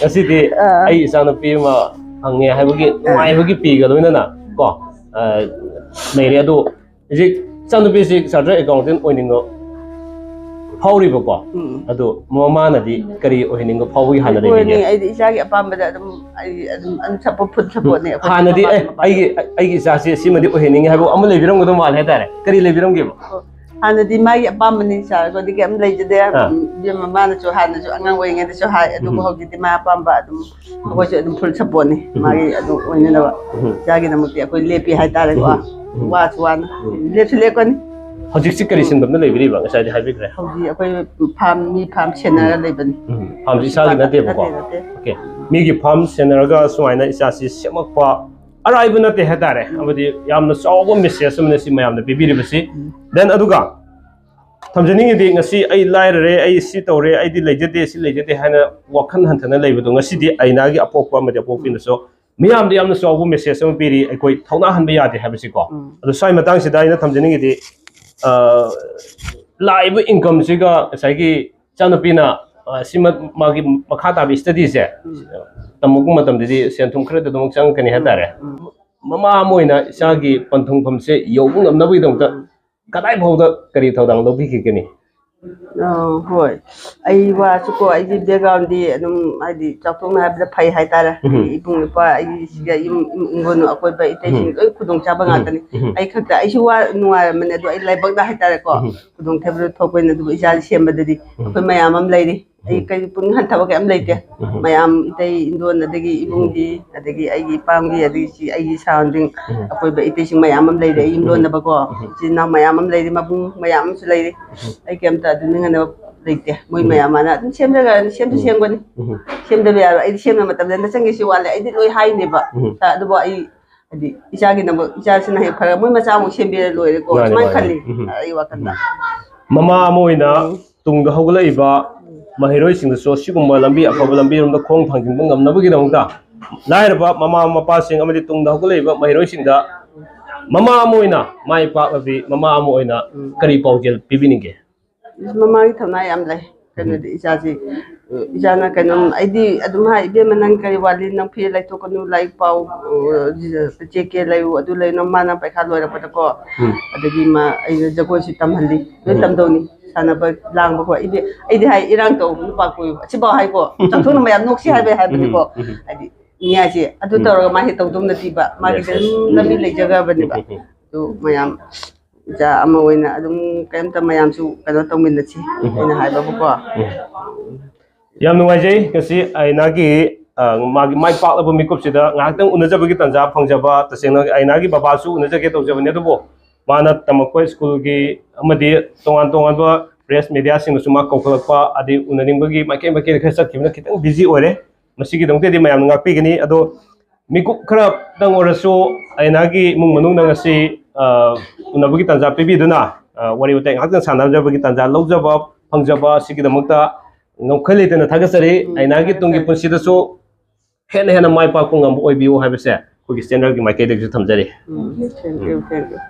ꯉꯁꯤꯗꯤ ꯑꯥ꯫ ꯑꯩ ꯏꯆꯥꯅꯨꯄꯤ ꯑꯃ ꯐꯪꯉꯦ ꯍꯥꯏꯕꯒꯤ ꯅꯨꯡꯉꯥꯏꯕꯒꯤ ꯄꯤꯒ ꯂꯣꯏꯅꯅ ꯀꯣ, ꯑ, ꯂꯩꯔꯦ꯫ ꯑꯗꯣ ꯍꯧꯖꯤꯛ ꯏꯆꯥꯅꯨꯄꯤꯁꯤ ꯆꯥꯔꯇꯔ ꯑꯦꯀꯥꯎꯟꯇꯦꯟ ꯑꯣꯏꯅꯤꯡꯕ ꯐꯥꯎꯔꯤꯕꯀꯣ꯫ ꯎꯝ꯫ ꯑꯗꯣ ꯃꯃꯥꯅꯗꯤ ꯀꯔꯤ ꯑꯣꯏꯍꯟꯅꯤꯡꯕ ꯐꯥꯎꯕꯒꯤ ꯍꯥꯟꯅ ꯑꯣꯏꯅꯤ, ꯂꯩꯕꯤꯒꯦ? ꯑꯩꯗꯤ ꯏꯆꯥꯒꯤ ꯑꯄꯥꯝꯕꯗ ꯑꯗꯨꯝ, ꯑꯩ ꯑꯗꯨꯝ, ꯑꯗꯨꯝ ꯁꯞꯄꯣꯔꯠ, ꯐꯨꯜ ꯁꯞꯄꯣꯔꯠꯅꯦ ꯑꯩꯈꯣꯏ ꯍꯥꯟꯅꯗꯤ, ꯃꯃꯥ ꯑꯦ, ꯃꯄꯥꯒꯤ꯫ ꯑꯩꯒꯤ, ꯑꯩꯒꯤ ꯏꯆꯥꯁꯦ ꯁꯤꯃꯗꯤ ꯑꯣꯏꯍꯟꯅꯤꯡꯉꯤ ꯍꯥꯏꯕ ꯑꯃ ꯂꯩꯕꯤꯔꯝꯒꯗꯧ ꯃꯥꯜꯂꯦ ꯍꯥꯏꯇꯥꯔꯦ꯫ ꯀꯔꯤ ꯂꯩꯕꯤꯔꯝꯒꯦꯕ? ꯑꯣ, ꯍꯥꯟꯅꯗꯤ ꯃꯥꯒꯤ ꯑꯄꯥꯝꯕꯅꯤ ꯁꯥꯔ, ꯑꯩꯈꯣꯏꯗꯤ ꯀꯩꯝ ꯂꯩꯖꯗꯦ꯫ ꯑꯥ꯫ ꯎꯝ, ꯏꯕꯦꯝꯃ ꯃꯥꯅꯁꯨ ꯍꯥꯟꯅꯁꯨ ꯑꯉꯥꯡ ꯑꯣꯏꯔꯤꯉꯩꯗꯁꯨ ꯍꯥꯏ, ꯑꯗꯨꯕꯨ ꯎꯝ꯫ ꯍꯧꯖꯤꯛꯇꯤ ꯃꯥ ꯑꯄꯥꯝꯕ ꯑꯗꯨꯝ, ꯎꯝ꯫ ꯑꯩꯈꯣꯏꯁꯨ ꯑꯗꯨꯝ ꯐꯨꯜ ꯁꯞꯄꯣꯔꯠꯅꯤ ꯎꯝ꯫ ꯃꯥꯒꯤ ꯑꯗꯨꯝ ꯑꯣꯏꯅꯅꯕ꯫ ꯎꯝ꯫ ꯏꯆꯥꯒꯤꯗꯃꯛꯇꯤ ꯑꯩꯈꯣꯏ ꯂꯦꯞꯄꯤ ꯍꯥꯏꯇꯥꯔꯦꯀꯣ꯫ ꯎꯝ꯫ ꯎꯝ꯫ ꯋꯥꯁꯨ ꯋꯥꯅ ꯎꯝ꯫ ꯂꯦꯞꯁꯨ ꯂꯦꯞꯀꯅꯤ꯫ ꯍꯧꯖꯤꯛꯁꯤ ꯀꯔꯤ ꯎꯝ꯫ ꯁꯤꯟꯐꯝꯗ ꯂꯩꯕꯤꯔꯤꯕ? ꯉꯁꯥꯏꯗꯤ ꯍꯥꯏꯕꯤꯈ꯭ꯔꯦ꯫ ꯍꯧꯖꯤꯛ ꯑꯩꯈꯣꯏ ꯐꯥꯔꯝ, ꯃꯤ ꯐꯥꯔꯝ ꯁꯦꯟꯅꯔ ꯎꯝ꯫ ꯂꯩꯕꯅꯤ꯫ ꯎꯝ꯫ ꯐꯥꯔꯝꯁꯤ ꯏꯁꯥꯒꯤ ꯅꯠꯇꯦꯕꯀꯣ? ꯅꯠꯇꯦ, ꯅꯠꯇꯦ꯫ ꯑꯣꯀꯦ꯫ ꯃꯤꯒꯤ ꯐꯥꯔꯝ ꯁꯦꯟꯅꯔꯒ ꯁꯨꯃꯥꯏꯅ ꯏꯆꯥꯁꯤ ꯁꯦꯝꯃꯛꯄ ꯑꯔꯥꯏꯕ ꯅꯠꯇꯦ ꯍꯥꯏꯇꯥꯔꯦ꯫ ꯎꯝ꯫ ꯑꯃꯗꯤ ꯌꯥꯝꯅ ꯆꯥꯎꯕ ꯃꯦꯁꯦꯖ ꯑꯃꯅ ꯁꯤ ꯃꯌꯥꯝꯗ ꯄꯤꯕꯤꯔꯤꯕꯁꯤ꯫ ꯎꯝ꯫ Then ꯑꯗꯨꯒ ꯊꯝꯖꯅꯤꯡꯉꯤꯗꯤ ꯉꯁꯤ ꯑꯩ ꯂꯥꯏꯔꯔꯦ, ꯑꯩ ꯁꯤ ꯇꯧꯔꯦ, ꯑꯩꯗꯤ ꯂꯩꯖꯗꯦ, ꯁꯤ ꯂꯩꯖꯗꯦ ꯍꯥꯏꯅ ꯋꯥꯈꯜ ꯍꯟꯊꯅ ꯂꯩꯕꯗꯣ ꯉꯁꯤꯗꯤ ꯑꯩꯅꯥꯒꯤ ꯑꯄꯣꯛꯄ ꯑꯃꯗꯤ ꯑꯄꯣꯛꯄꯤꯅꯁꯨ ꯃꯤꯌꯥꯝꯗ ꯌꯥꯝꯅ ꯆꯥꯎꯕ ꯃꯦꯁꯦꯖ ꯑꯃ ꯄꯤꯔꯤ, ꯑꯩꯈꯣꯏ ꯊꯧꯅꯥ ꯍꯟꯕ ꯌꯥꯗꯦ ꯍꯥꯏꯕꯁꯤꯀꯣ꯫ ꯎꯝ꯫ ꯑꯗꯣ ꯁ꯭ꯋꯥꯏ ꯃꯇꯥꯡꯁꯤꯗ ꯑꯩꯅ ꯊꯝꯖꯅꯤꯡꯉꯤꯗꯤ, ꯑ, ꯂꯥꯛꯏꯕ ꯏꯟꯀꯝꯁꯤꯒ ꯉꯁꯥꯏꯒꯤ ꯏꯆꯥꯅꯨꯄꯤꯅ, ꯑ, ꯁꯤꯃ ꯃꯥꯒꯤ ꯃꯈꯥ ꯇꯥꯕ ꯁ꯭ꯇꯗꯤꯁꯦ ꯎꯝ꯫ ꯇꯝꯃꯛꯄ ꯃꯇꯝꯗꯗꯤ ꯁꯦꯟ ꯊꯨꯝ ꯈꯔꯗꯤ ꯑꯗꯨꯃꯛ ꯆꯪꯉꯛꯀꯅꯤ ꯍꯥꯏꯇꯥꯔꯦ꯫ ꯎꯝ꯫ ꯃꯃꯥ ꯑꯃ ꯑꯣꯏꯅ ꯏꯆꯥꯒꯤ ꯄꯟꯊꯨꯡꯐꯝꯁꯦ ꯌꯧꯕ ꯉꯝꯅꯕꯒꯤꯗꯃꯛꯇ ꯎꯝ꯫ ꯀꯗꯥꯏ ꯐꯥꯎꯗ ꯀꯔꯤ ꯊꯧꯗꯥꯡ ꯂꯧꯕꯤꯈꯤꯒꯅꯤ? ꯑ, ꯍꯣꯏ꯫ ꯑꯩ ꯋꯥꯁꯨꯀꯣ, ꯑꯩꯒꯤ ꯕꯦꯛꯒ꯭ꯔꯥꯎꯟꯗꯤ ꯑꯗꯨꯝ, ꯍꯥꯏꯗꯤ, ꯆꯥꯎꯊꯣꯛꯅ ꯍꯥꯏꯕꯗ ꯐꯩ ꯍꯥꯏꯇꯥꯔꯦ꯫ ꯎꯝ꯫ ꯑꯩꯒꯤ ꯏꯕꯨꯡ ꯏꯄ꯭ꯋꯥ, ꯑꯩꯒꯤ ꯁꯤꯗ ꯌꯨꯝ, ꯏꯃꯨꯡ ꯏꯪꯈꯣꯜ ꯑꯀꯣꯏꯕ ꯏꯇꯩꯁꯤꯡ ꯎꯝ꯫ ꯂꯣꯏ ꯈꯨꯗꯣꯡꯆꯥꯕ ꯎꯝ꯫ ꯉꯥꯛꯇꯅꯤ꯫ ꯎꯝ꯫ ꯑꯩ ꯈꯛꯇ, ꯑꯩꯁꯨ ꯋꯥ ꯅꯨꯡꯉꯥꯏꯔꯝꯕꯅꯦ, ꯑꯗꯣ ꯑꯩ ꯂꯥꯏꯕꯛꯅ ꯍꯥꯏꯇꯥꯔꯦꯀꯣ, ꯎꯝ꯫ ꯈꯨꯗꯣꯡꯊꯤꯕꯗꯣ ꯊꯣꯛꯄꯅꯤꯅ, ꯑꯗꯨꯕꯨ ꯏꯆꯥꯁꯤ ꯁꯦꯝꯕꯗꯗꯤ ꯎꯝ꯫ ꯑꯩꯈꯣꯏ ꯃꯌꯥꯝ ꯑꯃ ꯂꯩꯔꯤ꯫ ꯑꯩ ꯎꯝ꯫ ꯀꯔꯤ ꯄꯨꯛꯅꯤꯡ ꯍꯟꯊꯕ ꯀꯩꯝ ꯂꯩꯇꯦ꯫ ꯎꯝ꯫ ꯃꯌꯥꯝ ꯏꯇꯩ ꯏꯟꯗꯣꯟ, ꯑꯗꯒꯤ ꯏꯕꯨꯡꯒꯤ, ꯑꯗꯒꯤ ꯑꯩꯒꯤ ꯏꯄꯥꯝꯒꯤ, ꯑꯗꯒꯤ ꯁꯤ ꯑꯩꯒꯤ ꯁꯔꯥꯎꯟꯗꯤꯡ ꯎꯝ꯫ ꯑꯀꯣꯏꯕ ꯏꯇꯩꯁꯤꯡ ꯃꯌꯥꯝ ꯑꯃ ꯂꯩꯔꯦ, ꯑꯩ ꯎꯝ꯫ ꯌꯨꯝꯂꯣꯟꯅꯕꯀꯣ꯫ ꯎꯝ꯫ ꯏꯆꯤꯟ ꯏꯅꯥꯎ ꯃꯌꯥꯝ ꯑꯃ ꯂꯩꯔꯦ, ꯃꯕꯨꯡ ꯃꯌꯥꯝ ꯑꯃꯁꯨ ꯂꯩꯔꯦ꯫ ꯎꯝ꯫ ꯑꯩ ꯀꯩꯝꯇ ꯑꯗꯨ ꯅꯤꯡꯍꯟꯅꯕ ꯂꯩꯇꯦ꯫ ꯃꯣꯏ ꯎꯝ꯫ ꯃꯌꯥꯝ ꯑꯃꯅ ꯑꯗꯨꯝ ꯁꯦꯝꯖꯈ꯭ꯔꯅꯤ, ꯁꯦꯝꯁꯨ ꯎꯝ꯫ ꯁꯦꯝꯒꯅꯤ꯫ ꯎꯝ꯫ ꯁꯦꯝꯗꯕ ꯌꯥꯔꯣꯏ꯫ ꯑꯩꯗꯤ ꯁꯦꯝꯕ ꯃꯇꯝꯗ ꯅꯆꯟꯒꯤꯁꯤ ꯋꯥꯠꯂꯦ, ꯑꯩꯗꯤ ꯂꯣꯏ ꯍꯥꯏꯅꯦꯕ꯫ ꯎꯝ꯫ ꯑꯗꯨꯕꯨ ꯑꯩ ꯍꯥꯏꯗꯤ ꯏꯆꯥꯒꯤꯗꯃꯛ, ꯏꯆꯥꯁꯤꯅ ꯍꯦꯛ ꯐꯔꯒ ꯃꯣꯏ ꯃꯆꯥ ꯑꯃꯨꯛ ꯁꯦꯝꯕꯤꯔ ꯂꯣꯏꯔꯦꯀꯣ, ꯃꯥꯅꯤ, ꯁꯨꯃꯥꯏꯅ ꯃꯥꯅꯤ꯫ ꯈꯜꯂꯤ ꯎꯝ꯫ ꯑꯩ ꯋꯥꯈꯜꯗ꯫ ꯎꯝ꯫ ꯃꯃꯥ ꯑꯃ ꯑꯣꯏꯅ ꯎꯝ꯫ ꯇꯨꯡꯗ ꯍꯧꯒꯠꯂꯛꯏꯕ ꯃꯍꯩꯔꯣꯏꯁꯤꯡꯗꯁꯨ ꯑꯁꯤꯒꯨꯝꯕ ꯂꯝꯕꯤ, ꯑꯐꯕ ꯂꯝꯕꯤꯔꯣꯝꯗ ꯈꯣꯡ ꯊꯥꯡꯖꯤꯟꯕ ꯉꯝꯅꯕꯒꯤꯗꯃꯛꯇ ꯂꯥꯏꯔꯕ ꯃꯃꯥ ꯃꯄꯥꯁꯤꯡ ꯑꯃꯗꯤ ꯇꯨꯡꯗ ꯍꯧꯒꯠꯂꯛꯏꯕ ꯃꯍꯩꯔꯣꯏꯁꯤꯡꯗ ꯃꯃꯥ ꯑꯃ ꯑꯣꯏꯅ, ꯃꯥꯏ ꯄꯥꯛꯂꯕꯤ ꯃꯃꯥ ꯑꯃ ꯑꯣꯏꯅ ꯎꯝ꯫ ꯀꯔꯤ ꯄꯥꯎꯖꯦꯜ ꯄꯤꯕꯤꯅꯤꯡꯒꯦ? ꯃꯃꯥꯒꯤ ꯊꯧꯅꯥ ꯌꯥꯝ ꯂꯩ꯫ ꯎꯝ꯫ ꯀꯩꯅꯣꯗꯤ ꯏꯆꯥꯁꯤ, ꯏꯆꯥꯅ ꯀꯩꯅꯣꯝ, ꯑꯩꯗꯤ ꯑꯗꯨꯝ ꯍꯥꯏ, "ꯏꯕꯦꯝꯃ, ꯅꯪ ꯀꯔꯤ ꯋꯥꯠꯂꯤ? ꯅꯪ ꯐꯤ ꯂꯩꯊꯣꯛꯀꯅꯨ, ꯂꯥꯏꯔꯤꯛ ꯄꯥꯎ, ꯑ, ꯆꯦꯛ ꯀꯦ ꯂꯩꯌꯨ, ꯑꯗꯨ ꯂꯩꯌꯨ", ꯅꯪ ꯃꯥꯅ ꯄꯩꯈꯥ ꯂꯣꯏꯔꯛꯄꯗꯀꯣ꯫ ꯎꯝ꯫ ꯑꯗꯒꯤ ꯃꯥ, ꯑꯩꯅ ꯖꯒꯣꯏꯁꯨ ꯇꯝꯍꯜꯂꯤ, ꯂꯣꯏ ꯎꯝ꯫ ꯇꯝꯗꯧꯅꯤ꯫ ꯁꯥꯟꯅꯕ ꯂꯥꯡꯕꯀꯣ꯫ ꯑꯩꯗꯤ ꯑꯩꯗꯤ ꯍꯥꯏ, ꯏꯔꯥꯡ ꯇꯧꯕ ꯅꯨꯄꯥ ꯀꯣꯏꯕ ꯁꯤꯐꯥꯎ ꯍꯥꯏꯀꯣ, ꯆꯥꯎꯊꯣꯛꯅ ꯃꯌꯥꯝ ꯅꯣꯛꯁꯤ ꯍꯥꯏꯕ ꯍꯥꯏꯕꯅꯤꯀꯣ꯫ ꯎꯝ, ꯎꯝ꯫ ꯍꯥꯏꯗꯤ ꯃꯤ ꯍꯥꯏꯁꯦ ꯑꯗꯨ ꯎꯝ꯫ ꯇꯧꯔꯒ ꯃꯥ ꯍꯦꯛ ꯇꯧꯗꯧ ꯅꯠꯇꯦꯕ, ꯃꯥꯒꯤꯗꯤ Yes, yes. ꯑꯗꯨꯝ ꯂꯝꯕꯤ ꯂꯩꯖꯈ꯭ꯔꯕꯅꯦꯕ꯫ ꯎꯝ, ꯎꯝ, ꯎꯝ꯫ ꯑꯗꯨ ꯃꯌꯥꯝ ꯏꯆꯥ ꯑꯃ ꯑꯣꯏꯅ ꯑꯗꯨꯝ ꯀꯩꯝꯇ ꯃꯌꯥꯝꯁꯨ ꯀꯩꯅꯣ ꯇꯧꯃꯤꯟꯅꯁꯤ ꯎꯝ꯫ ꯑꯩꯅ ꯍꯥꯏꯕꯕꯨꯀꯣ꯫ ꯎꯝ꯫ ꯌꯥꯝ ꯅꯨꯡꯉꯥꯏꯖꯩ ꯉꯁꯤ ꯑꯥꯏꯅꯥꯒꯤ, ꯑ, ꯃꯥꯒꯤ ꯃꯥꯏ ꯄꯥꯛꯂꯕ ꯃꯤꯀꯨꯞꯁꯤꯗ ꯉꯥꯏꯍꯥꯛꯇꯪ ꯎꯅꯖꯕꯒꯤ ꯇꯥꯟꯖꯥ ꯐꯪꯖꯕ꯫ ꯇꯁꯦꯡꯅ ꯑꯥꯏꯅꯥꯒꯤ ꯕꯕꯥꯁꯨ ꯎꯅꯖꯒꯦ ꯇꯧꯖꯕꯅꯤ, ꯑꯗꯨꯕꯨ ꯃꯥꯅ ꯇꯝꯃꯛꯄ ꯁ꯭ꯀꯨꯜꯒꯤ ꯑꯃꯗꯤ ꯇꯣꯉꯥꯟ ꯇꯣꯉꯥꯟꯕ ꯄ꯭ꯔꯦꯁ ꯃꯦꯗꯤꯌꯥꯁꯤꯡꯅꯁꯨ ꯃꯥ ꯀꯧꯈꯠꯂꯛꯄ, ꯑꯗꯩ ꯎꯅꯅꯤꯡꯕꯒꯤ ꯃꯥꯏꯀꯩ ꯃꯥꯏꯀꯩꯗ ꯈꯔ ꯆꯠꯈꯤꯕꯅ ꯈꯤꯇꯪ ꯕꯤꯖꯤ ꯑꯣꯏꯔꯦ꯫ ꯃꯁꯤꯒꯤꯗꯃꯛꯇꯗꯤ ꯃꯌꯥꯝꯅ ꯉꯥꯛꯄꯤꯒꯅꯤ꯫ ꯑꯗꯣ ꯃꯤꯀꯨꯞ ꯈꯔꯇꯪ ꯑꯣꯏꯔꯁꯨ ꯑꯥꯏꯅꯥꯒꯤ ꯏꯃꯨꯡ ꯃꯅꯨꯡꯅ ꯉꯁꯤ, ꯑ, ꯎꯅꯕꯒꯤ ꯇꯥꯟꯖꯥ ꯄꯤꯕꯤꯗꯨꯅ, ꯑ, ꯋꯥꯔꯤ ꯋꯥꯇꯥꯏ ꯉꯥꯏꯍꯥꯛꯇꯪ ꯁꯥꯟꯅꯖꯕꯒꯤ ꯇꯥꯟꯖꯥ ꯂꯧꯖꯕ ꯐꯪꯖꯕ ꯑꯁꯤꯒꯤꯗꯃꯛꯇ ꯉꯝꯈꯩ ꯂꯩꯇꯅ ꯊꯥꯒꯠꯆꯔꯤ꯫ ꯎꯝ, ꯑꯥꯏꯅꯥꯒꯤ ꯇꯨꯡꯒꯤ ꯐꯔꯦ꯫ ꯄꯨꯟꯁꯤꯗꯁꯨ ꯍꯦꯟꯅ ꯍꯦꯟꯅ ꯃꯥꯏ ꯄꯥꯛꯄ ꯉꯝꯕ ꯑꯣꯏꯕꯤꯌꯨ ꯍꯥꯏꯕꯁꯦ ꯑꯩꯈꯣꯏꯒꯤ ꯆꯦꯅꯦꯜꯒꯤ ꯃꯥꯏꯀꯩꯗꯒꯤꯁꯨ ꯊꯝꯖꯔꯤ꯫ ꯎꯝ, thank you, thank you꯫